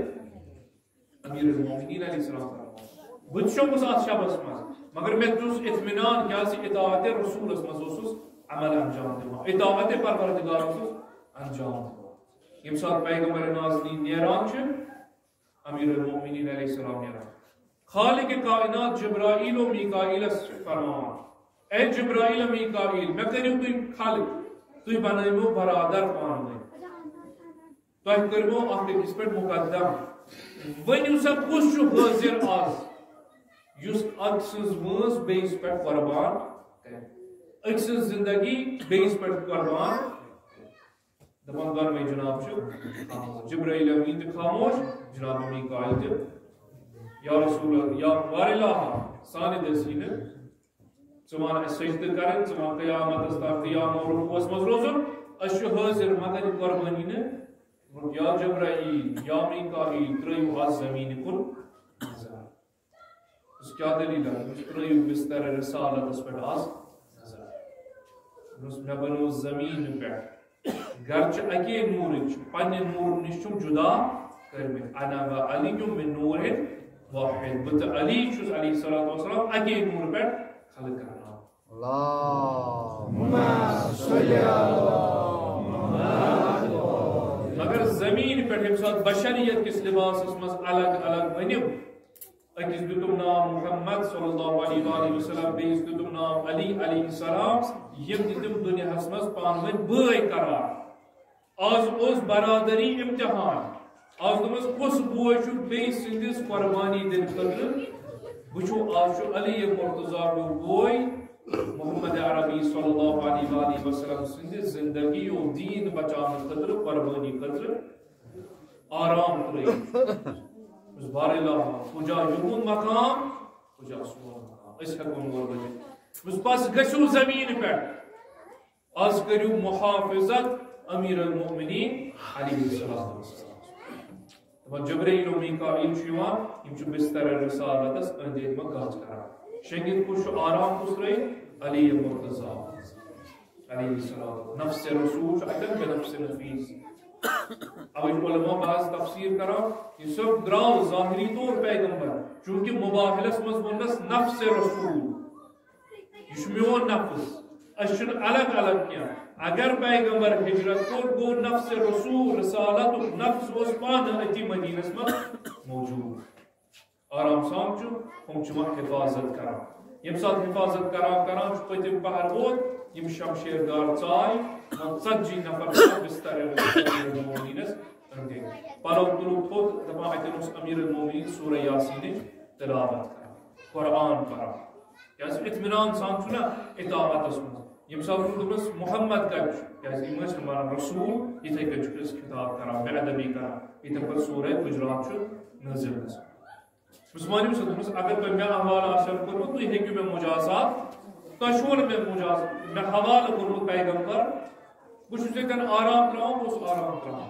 امیر المومنین علیہ السلام فرماوان، بہٕ تہِ شۄنٛگُس اتھ شبس منٛز، مگر مےٚ دیُت اطمینان، کیازِ اطاعت رسولس منٛز اوسُس عمل انجام دِوان، اطاعت پروردگار اوسُس انجام دِوان۔ ییٚمہِ ساتہٕ پیغمبر نازنین نیران چھِ، امیر المومنین علیہ السلام نیران، خالق کائنات جبرائیل و میکائیلس چھِ فرماوان، اے جبرائیل و میکائیل، مےٚ کٔرِو تُہۍ خلق، تُہۍ بنٲیِو برادر پانہٕ ؤنۍ۔ تۄہہِ کٔرمو اکھ أکِس پٮ۪ٹھ مقدم۔ ؤنِو سا، کُس چھُ حٲضِر آز، یُس اکھ سٕنٛز وٲنٛس بیٚیِس پٮ۪ٹھ قۄربان کرِ؟ أکۍ سٕنٛز زِندگی بیٚیِس پٮ۪ٹھ قۄربان۔ دَپان، دۄنوَے جناب چھِ خاموش۔ جبرائیل امیٖن تہِ خاموش، جناب میکائیل تہِ۔ یا رسول اللہ، یا وار الہ، سانہِ دٔسۍ یی نہٕ۔ ژٕ وَن اَسہِ سجدٕ کَرٕنۍ، ژٕ وَن قیامتس تام قیام و رکوعس منٛز روزُن۔ أسۍ چھِ حٲضِر، مگر یہِ قۄربٲنی نہٕ۔ یا جبرائیل، یا میکائیل، ترٛٲیِو از زٔمیٖنہِ کُن نظر۔ دوٚپُس، کیٛاہ دٔلیٖل؟ دوٚپُس، ترٛٲیِو بستر رسالتس پٮ۪ٹھ از نظر۔ دوٚپُس، مےٚ بنوو زٔمیٖنہِ پٮ۪ٹھ۔ گرچہِ اَکے نوٗرٕچ، پننہِ نوٗرٕ نِش چھُم جُدا کٔرمٕتۍ۔ انا و علی من نور واحد۔ بہٕ تہٕ علی چھُس علیہ الصلوۃ والسلام اَکے نوٗرٕ پٮ۪ٹھ خلق کرنہٕ آمُت۔ اللہم صل علی محمد۔ مگر زمین پٮ۪ٹھ ییٚمہِ ساتہٕ بشریت کِس لباسس منٛز الگ الگ بٔنِم، أکِس دیُتُم ناو محمد صلی اللہ علیہ وآلہ وسلم، بیٚیِس دیُتُم ناو علی علیہ السلام، یِم دِتِم دُنیاہَس منٛز پانہٕ ؤنۍ بٲے قرار۔ آز اوس برادری امتحان۔ آز دوٚپمَس، کُس بوے چھُ بیٚیہِ سٕنٛدِس قۄربانی دِنہٕ خٲطرٕ؟ وٕچھِو، آز چھُ علی مرتضیٰ ہیوٗ بوے محمد عربی صلی اللہ علیہ وآلہ وسلم سٕنٛدِ زندگی و دیٖن بچاونہٕ خٲطرٕ، قۄربٲنی خٲطرٕ آرام ترٲیِتھ۔ بس بار الہ، کجا یِہُنٛد مقام، کجا سون مقام۔ أسۍ ہٮ۪کو نہٕ اورٕ ؤنِتھ۔ بس، بس گٔژھِو زمین پٮ۪ٹھ۔ از کٔرِو محافظت امیر المؤمنین علیہ السلام۔ دپان جبرائیل و میکائیل چھُ یِوان، یِم چھِ بستر رسالتس أنٛدۍ أنٛدۍ منٛز گژھ کران۔ شۄنٛگِتھ کُس چھُ، آرام کُس ترٲیِتھ؟ علی مرتضیٰ علیہ السلام۔ نفس رسول چھُ اتٮ۪ن بنفس نفیس۔ اوے چھُ علماء بعض تفسیر کران، یہِ سب درٛاو ظاہری طور پیغمبر، چونکہ مباہلس منٛز ووٚننس نفس رسول، یہِ چھُ میون نفس، أسۍ چھِنہٕ الگ الگ کینٛہہ۔ اگر پیغمبر ہجرت کوٚر، گوٚو نفس رسول، رسالتُک نفس اوس پانہٕ أتی مدینس منٛز موجود۔ آرام سان چھُ، ہُم چھِ وۄنۍ حفاظت کران۔ ییٚمہِ ساتہٕ حفاظت کران کران چھُ پٔتِم پہر ووت، یِم شمشیر دار ژاے، وۄنۍ ژتجی نفر چھِ بستر امیر المومنینس أنٛدۍ أنٛدۍ۔ پلو تُلُکھ تھوٚد، دپان اتٮ۪ن اوس امیر المومنین سورہ یاسینٕچ تلاوت کران، قرآن پران۔ کیازِ اطمینان سان چھُ نہ اطاعتس منٛز۔ ییٚمہِ ساتہٕ ووٚن دوٚپمس، محمد کتہِ چھُ؟ کیازِ یِم ٲسۍ نہٕ مانان رسول، یِتھے کٔنۍ چھُ أسۍ خطاب کران، بے ادبی کران۔ یِتھے پٲٹھۍ سورہ حجرات چھُ نٲزِل گژھان۔ عثمانِ صٲب دوٚپمَس، اگر تۄہہِ مےٚ حوالہٕ آسیو کوٚرمُت، تُہۍ ہیٚکِو مےٚ مجازات، تۄہہِ چھُو نہٕ مےٚ مجازات، مےٚ حوالہٕ کوٚرمُت پیغمبر، بہٕ چھُس ییٚتٮ۪ن آرام ترٛاوان، بہٕ اوسُس آرام ترٛاوان۔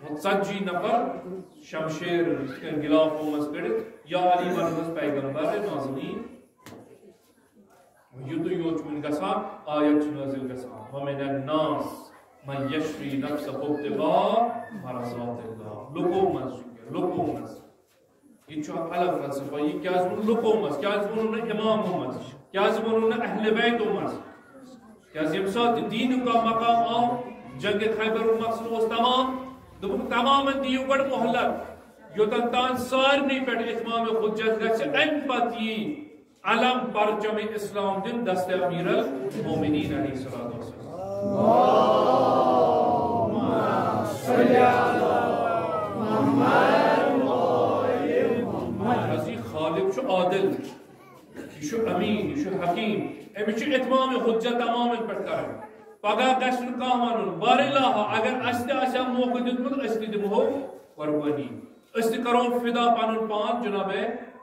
وۄنۍ ژتجی نفر شمشیر یِتھ کٔنۍ غلافو منٛز کٔڑِتھ، یا علی ورنس پیغمبر نازنین۔ یُتُے یوت چھُ وُنہِ گژھان، آیت چھِ نٲزِل گژھان، وَمِنَ النَّاسِ مَن یَشْرِی نَفْسَهُ ابْتِغَاءَ مَرْضَاتِ اللَّهِ۔ لُکو منٛز چھُ کینٛہہ، لُکو منٛز۔ یہِ چھُ اکھ الگ فلسفہ۔ یہِ کیازِ ووٚن لُکو منٛز؟ کیازِ ووٚنُن نہٕ امامو منٛز؟ کیازِ ووٚنُن نہٕ اہل بیتو منٛز؟ کیازِ ییٚمہِ ساتہٕ تہِ دیٖنُک کانٛہہ مقام آو، جنگ خیبرُک مقصد اوس تمام، دوٚپُکھ، تمامن دِیِو گۄڈٕ مۄہلت، یوٚتن تام سارنٕے پٮ۪ٹھ اتمام حجت گژھِ، امہِ پتہٕ یی علم پرچم اسلام دِن دست امیر المومنین علیہ الصلوۃ والسلام۔ حضی خالق چھُ عادل، یہِ چھُ امین، یہِ چھُ حکیم، أمِس چھُ اتمام حجت تمامن پٮ۪ٹھ کرٕنۍ۔ پگاہ گژھِ نہٕ کانٛہہ ونُن، بار الہ، اگر اسہِ تہِ آسہِ ہا موقعہٕ دیُتمُت، أسۍ تہِ دِمہو قربٲنی۔ أسۍ تہِ کرو فدا پنُن پان جناب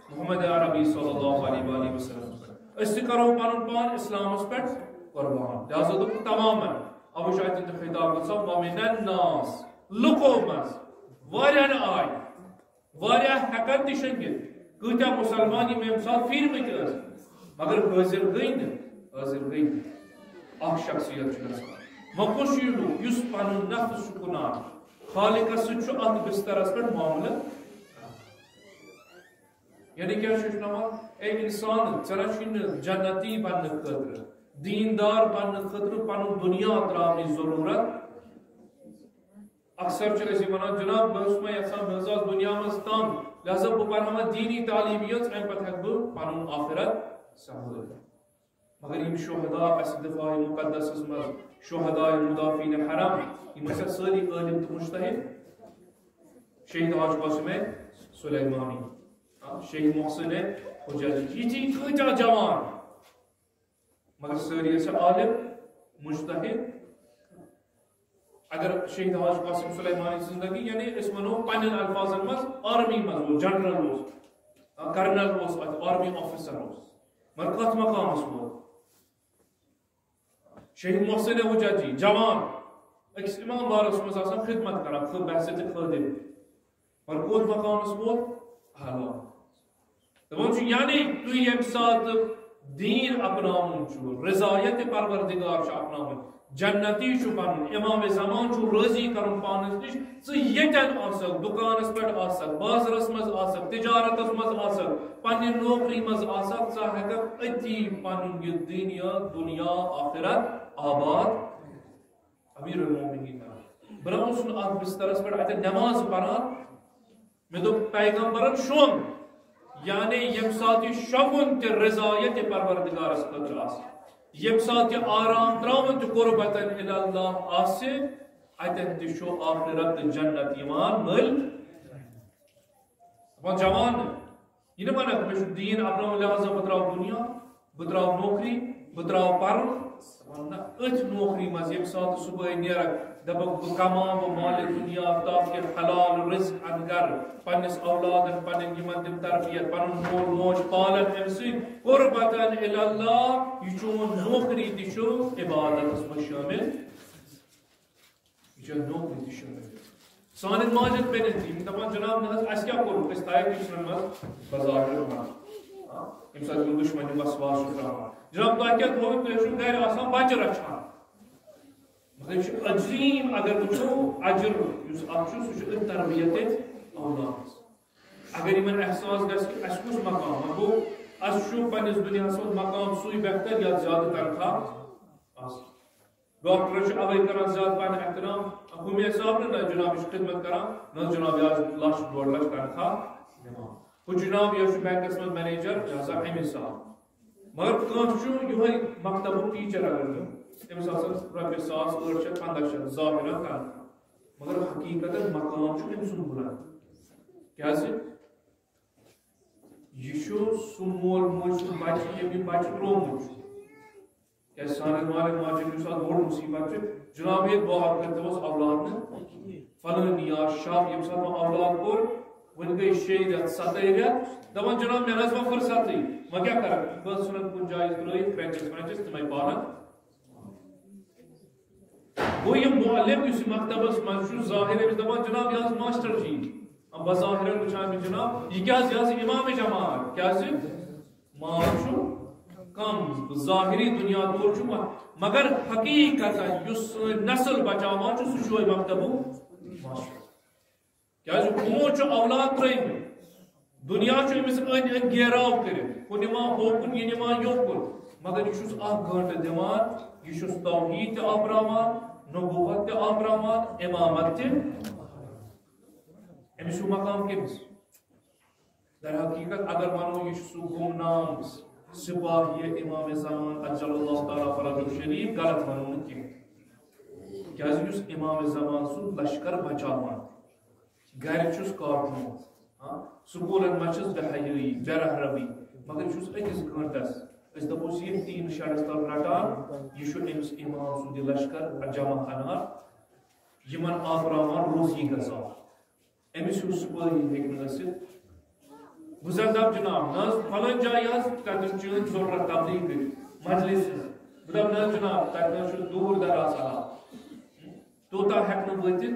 محمد عربی صلی اللہ علیہ وآلہ وسلم پٮ۪ٹھ۔ أسۍ تہِ کرو پنُن پان اسلامس پٮ۪ٹھ قربان۔ لہذا دوٚپُکھ تمامن، اوٕ چھُ اتہِ تہِ خطاب گژھان، وَمِنَ النَّاسِ، لُکو منٛز واریاہ آے، واریاہ ہٮ۪کن تہِ شۄنٛگِتھ، کۭتیاہ مسلمان یِم ییٚمہِ ساتہٕ پھیٖرمٕتۍ ٲسۍ، مگر حٲضِر گٔے نہٕ، حٲضِر گٔے نہٕ۔ اکھ شخصیت چھُ گژھان۔ وۄنۍ کُس چھُ یہِ لوٗکھ یُس پنُن نفس چھُ کٕنان، خالقس سۭتۍ چھُ اتھ بسترس پٮ۪ٹھ معاملہٕ کران؟ یعنی کیٛاہ چھُ ہیٚچھناوان؟ اے انسان، ژےٚ نہ چھُے نہٕ جنتی بننہٕ خٲطرٕ، دیندار بننہٕ خٲطرٕ پنُن دُنیا ترٛاونٕچ ضروٗرت۔ اکثر چھِ أسۍ یہِ ونان، جناب، بہٕ اوسُس وۄنۍ یژھان، بہٕ حظ آس دُنیا منٛز تنگ، لہذا بہٕ پرٕ ہا وۄنۍ دیٖنی تعلیٖم یٲژ، امہِ پتہٕ ہٮ۪کہٕ بہٕ پنُن آخرت سنبھٲلِتھ۔ مگر یِم شہدا اسہِ دفاع مقدسس منٛز، شہدا مدافعین حرم، یِم ٲسۍ اسہِ سٲری عٲلم تہٕ مجتہد۔ شہید حاج قاسم سلیمانی، آ، شہید محسن حجازی، یِتھی کۭتیاہ جوان، مگر سٲری ٲسۍ عالم، مجتہد۔ اگر شہید حاج قاسم سلیمانی زندگی، یعنی أسۍ ونو پننٮ۪ن الفاظن منٛز، آرمی منٛز اوس، جنرل اوس، کرنل اوس اتہِ، آرمی آفیسر اوس، مگر کتھ مقامس ووت؟ شہید محسن ابو جاجی، جوان، أکِس ایماندارس منٛز آسان خدمت کران، خ-، بحثیت خٲدم۔ مگر کوٚت مقامس ووت؟ اعلیٰ۔ دپان چھُ، یعنی تُہۍ ییٚمہِ ساتہٕ دیٖن اپناوُن چھُ، رضایت پروردگار چھُ اپناوُن، جنتی چھُ بنُن، امام زمان چھُ رٲضی کرُن پانس نِش، ژٕ ییٚتٮ۪ن آسکھ، دُکانس پٮ۪ٹھ آسکھ، بازرس منٛز آسکھ، تجارتس منٛز آسکھ، پننہِ نوکری منٛز آسکھ، ژٕ ہٮ۪ککھ أتی پنُن یہِ دُنیا، دُنیا آخرت آباد۔ امیر المومنین۔ بہٕ نہ اوسُس نہٕ اتھ بسترس پٮ۪ٹھ اتٮ۪ن نماز پران۔ مےٚ دوٚپ، پیغمبرن شۄنٛگ، یعنی ییٚمہِ ساتہٕ یہِ شۄنٛگُن تہِ رضایت پروردگارس خٲطرٕ آسہِ، ییٚمہِ ساتہٕ یہِ آرام ترٛاوُن تہِ قربتاً الی اللہ آسہِ، اتٮ۪ن تہِ چھُ آخرت تہٕ جنت یِوان مٔلۍ۔ دپان جوان، یہِ نہٕ ونکھ مےٚ چھُ دیٖن اپناوُن، لہذا بہٕ ترٛاوٕ دُنیا، بہٕ ترٛاوٕ نوکری، بہٕ ترٛاوٕ پرُن۔ دپان نہ، أتھۍ نوکری منٛز ییٚمہِ ساتہٕ صبحٲے نیرکھ، دپکھ بہٕ کماوٕ، بہٕ مالِ دُنیا، تاکہِ حلال رزق انہٕ گرٕ، پننِس اولادن، پننٮ۪ن یِمن دِمہٕ تربیت، پنُن مول موج پالن امہِ سۭتۍ۔ قربتاً الی اللہ، یہِ چون نوکری تہِ چھُ عبادتس منٛز شٲمِل۔ یہِ چھُ نوکری تہِ شٲمِل۔ سانٮ۪ن ماجن بیٚنٮ۪ن تہِ، یِم دپان، جناب، نہ حظ، اَسہِ کیٛاہ کوٚرُکھ؟ أسۍ تھایَکھ کچنن منٛز بظاہر منٛز۔ ہاں؟ ییٚمہِ ساتہٕ یِم دُشمن یِم وسواس چھُ ترٛاوان۔ جناب، تۄہہِ کیٛاہ تھوٚوُ؟ تُہۍ ٲسِو گرِ آسان بچہٕ رچھان۔ مگر یہِ چھُ عظیٖم، اگر وٕچھو، اجر یُس اَتھ چھُ، سُہ چھُ أتھۍ تربیت اولادس۔ اگر یِمن احساس گژھِ کہِ اَسہِ کُس مقام، وۄنۍ گوٚو، اَسہِ چھُ پننِس دُنیاہس منٛز مقام سُے بہتر یَتھ زیادٕ تنخواہ آسہِ۔ ڈاکٹرس چھُ اوے کران زیادٕ پہن احترام، ہُمہِ حساب نہٕ، نہ جناب یہِ چھُ خدمت کران، نہ جناب یہِ آسہِ لچھ ڈۄڈ لچھ تنخواہ نِوان۔ ہُہ جناب یہِ چھُ بینکس منٛز منیجر، لہذا اَمہِ حساب۔ مگر کانٛہہ چھُ یِہوٚے مکتبُک ٹیٖچر اگر نہٕ، تٔمِس آسن رۄپیہِ ساس ٲٹھ شیٚتھ پنٛداہ شیٚتھ ظٲہِرن تنخواہ، مگر حقیٖقتن مقام چھُ أمۍ سُنٛد بُلند۔ کیٛازِ؟ یہِ چھُ سُہ مول موج سُنٛد بچہِ، ییٚمۍ یہِ بچہِ ترٛوومُت چھُ۔ کیٛازِ سانٮ۪ن مالٮ۪ن ماجٮ۪ن یُس اَتھ بوٚڑ مُصیٖبت چھُ، جناب، ییٚتہِ باہر کٔرۍ تِمَس اولاد نہٕ۔ فلٲنی یا شب، ییٚمہِ ساتہٕ وۄنۍ اولاد کوٚر، وۄنۍ گٔے شیٚیہِ رٮ۪تھ، ستٲے رٮ۪تھ، دَپان، جناب، مےٚ نہ حظ وۄنۍ فرصتٕے، وۄنۍ کیٛاہ کَرٕ؟ بہٕ حظ ژھٕنَن کُنہِ جایہِ ترٛٲیِتھ، کرٛنچَس ورٛنچَس، تِمَے پالَن۔ گوٚو یہِ معلم یُس یہِ مکتبَس منٛز چھُ، ظٲہِر أمِس دَپان، جناب، یہِ حظ ماسٹر جی، بظٲہِر وٕچھان مےٚ، جناب، یہِ کیٛازِ، یہِ حظ اِمام جماعت، کیٛازِ؟ مال چھُ کم، ظٲہِری دُنیا دور چھُ م-، مگر حقیٖقتاً یُس سٲنۍ نسل بچاوان چھُ، سُہ چھُ یِہوٚے مکتبُک ماسٹر۔ کیٛازِ؟ ہُمو چھُ اولاد ترٛٲومٕتۍ، دُنیا چھُ أمِس أنٛدۍ أنٛدۍ گیراو کٔرِتھ، ہُہ نِوان ہوکُن، یہِ نِوان یوکُن، مگر یہِ چھُس اکھ گٲنٛٹہٕ دِوان، یہِ چھُس توحیٖد تہِ آپراوان، نبوت تہِ آپراوان، امامت تہِ۔ أمِس چھُ مقام کٔمِس؟ در حقیقت اگر ونو، یہِ چھُ سُہ گمنام سپاہی امام زمان عجل اللہ تعالیٰ فرجہ شریف، غلط ونو نہٕ کینٛہہ۔ کیازِ یُس امام زمان سُنٛد لشکر بچاوان، گرِ چھُس کاٹھومُت، ہاں، سکوٗلن منٛز چھُس بے حیٲیی، بے رحرمی، مگر یہِ چھُس أکِس گٲنٛٹس، أسۍ دپوس ییٚتھۍ ٹیٖن شیڈس تل رٹان، یہِ چھُ أمِس امام سُنٛد یہِ لشکر جمع انان، یِمن آپراوان روزی غذا۔ أمِس ہیوٗ سپٲہی ہیٚکہِ نہٕ ٲسِتھ۔ بہٕ زن دَپہٕ جناب، نہ حظ، فلٲنۍ جایہِ حظ، تَتٮ۪ن چھِ یِہٕنٛز ضروٗرت تبلیغ کٔرِتھ، مجلس ہٕنٛز۔ بہٕ دَپہٕ، نہ حظ جناب، تَتہِ نہ حظ چھُ دوٗر دراز علاقہٕ۔ توٚتام ہٮ۪کہٕ نہٕ وٲتِتھ۔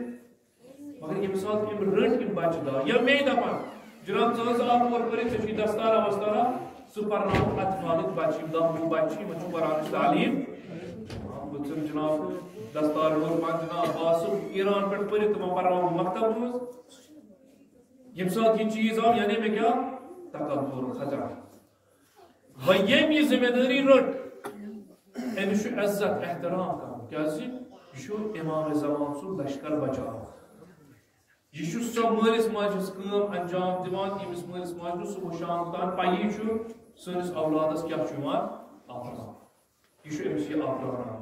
مگر ییٚمہِ ساتہٕ أمۍ رٔٹ یِم بچہٕ دَہ، یا مے دَپان، جناب، ژٕ حظ آو اور پٔرِتھ، ژےٚ چھُے دستارا وستارا، ژٕ پرناوُکھ اطفالٕکۍ بچہٕ، یِم دَہ وُہ بچہٕ چھِ، یِمن چھُ قرآنٕچ تعلیٖم۔ بہٕ چھُس جناب دستار وول پانہٕ جناب، بہٕ آسہٕ ایران پٮ۪ٹھ پٔرِتھ، تِمن پرناوُکھ مکتبس منٛز۔ ییٚمہِ ساتہٕ یہِ چیٖز آو، یعنی مےٚ کیٛاہ؟ تکبر ختم۔ وۄنۍ ییٚمۍ یہِ ذمہ دٲری رٔٹ، أمِس چھُ عزت احترام کرُن، کیٛازِ یہِ چھُ امام زمان سُنٛد لشکر بچاوان۔ یہِ چھُ سۄ مٲلِس ماجہِ ہٕنٛز کٲم انجام دِوان، ییٚمِس مٲلِس ماجہِ نہٕ صبح شام تام پَیی چھُ سٲنِس اولادس کیٛاہ چھُ یِوان آپراونہٕ۔ یہِ چھُ أمِس یہِ آپراوناوان،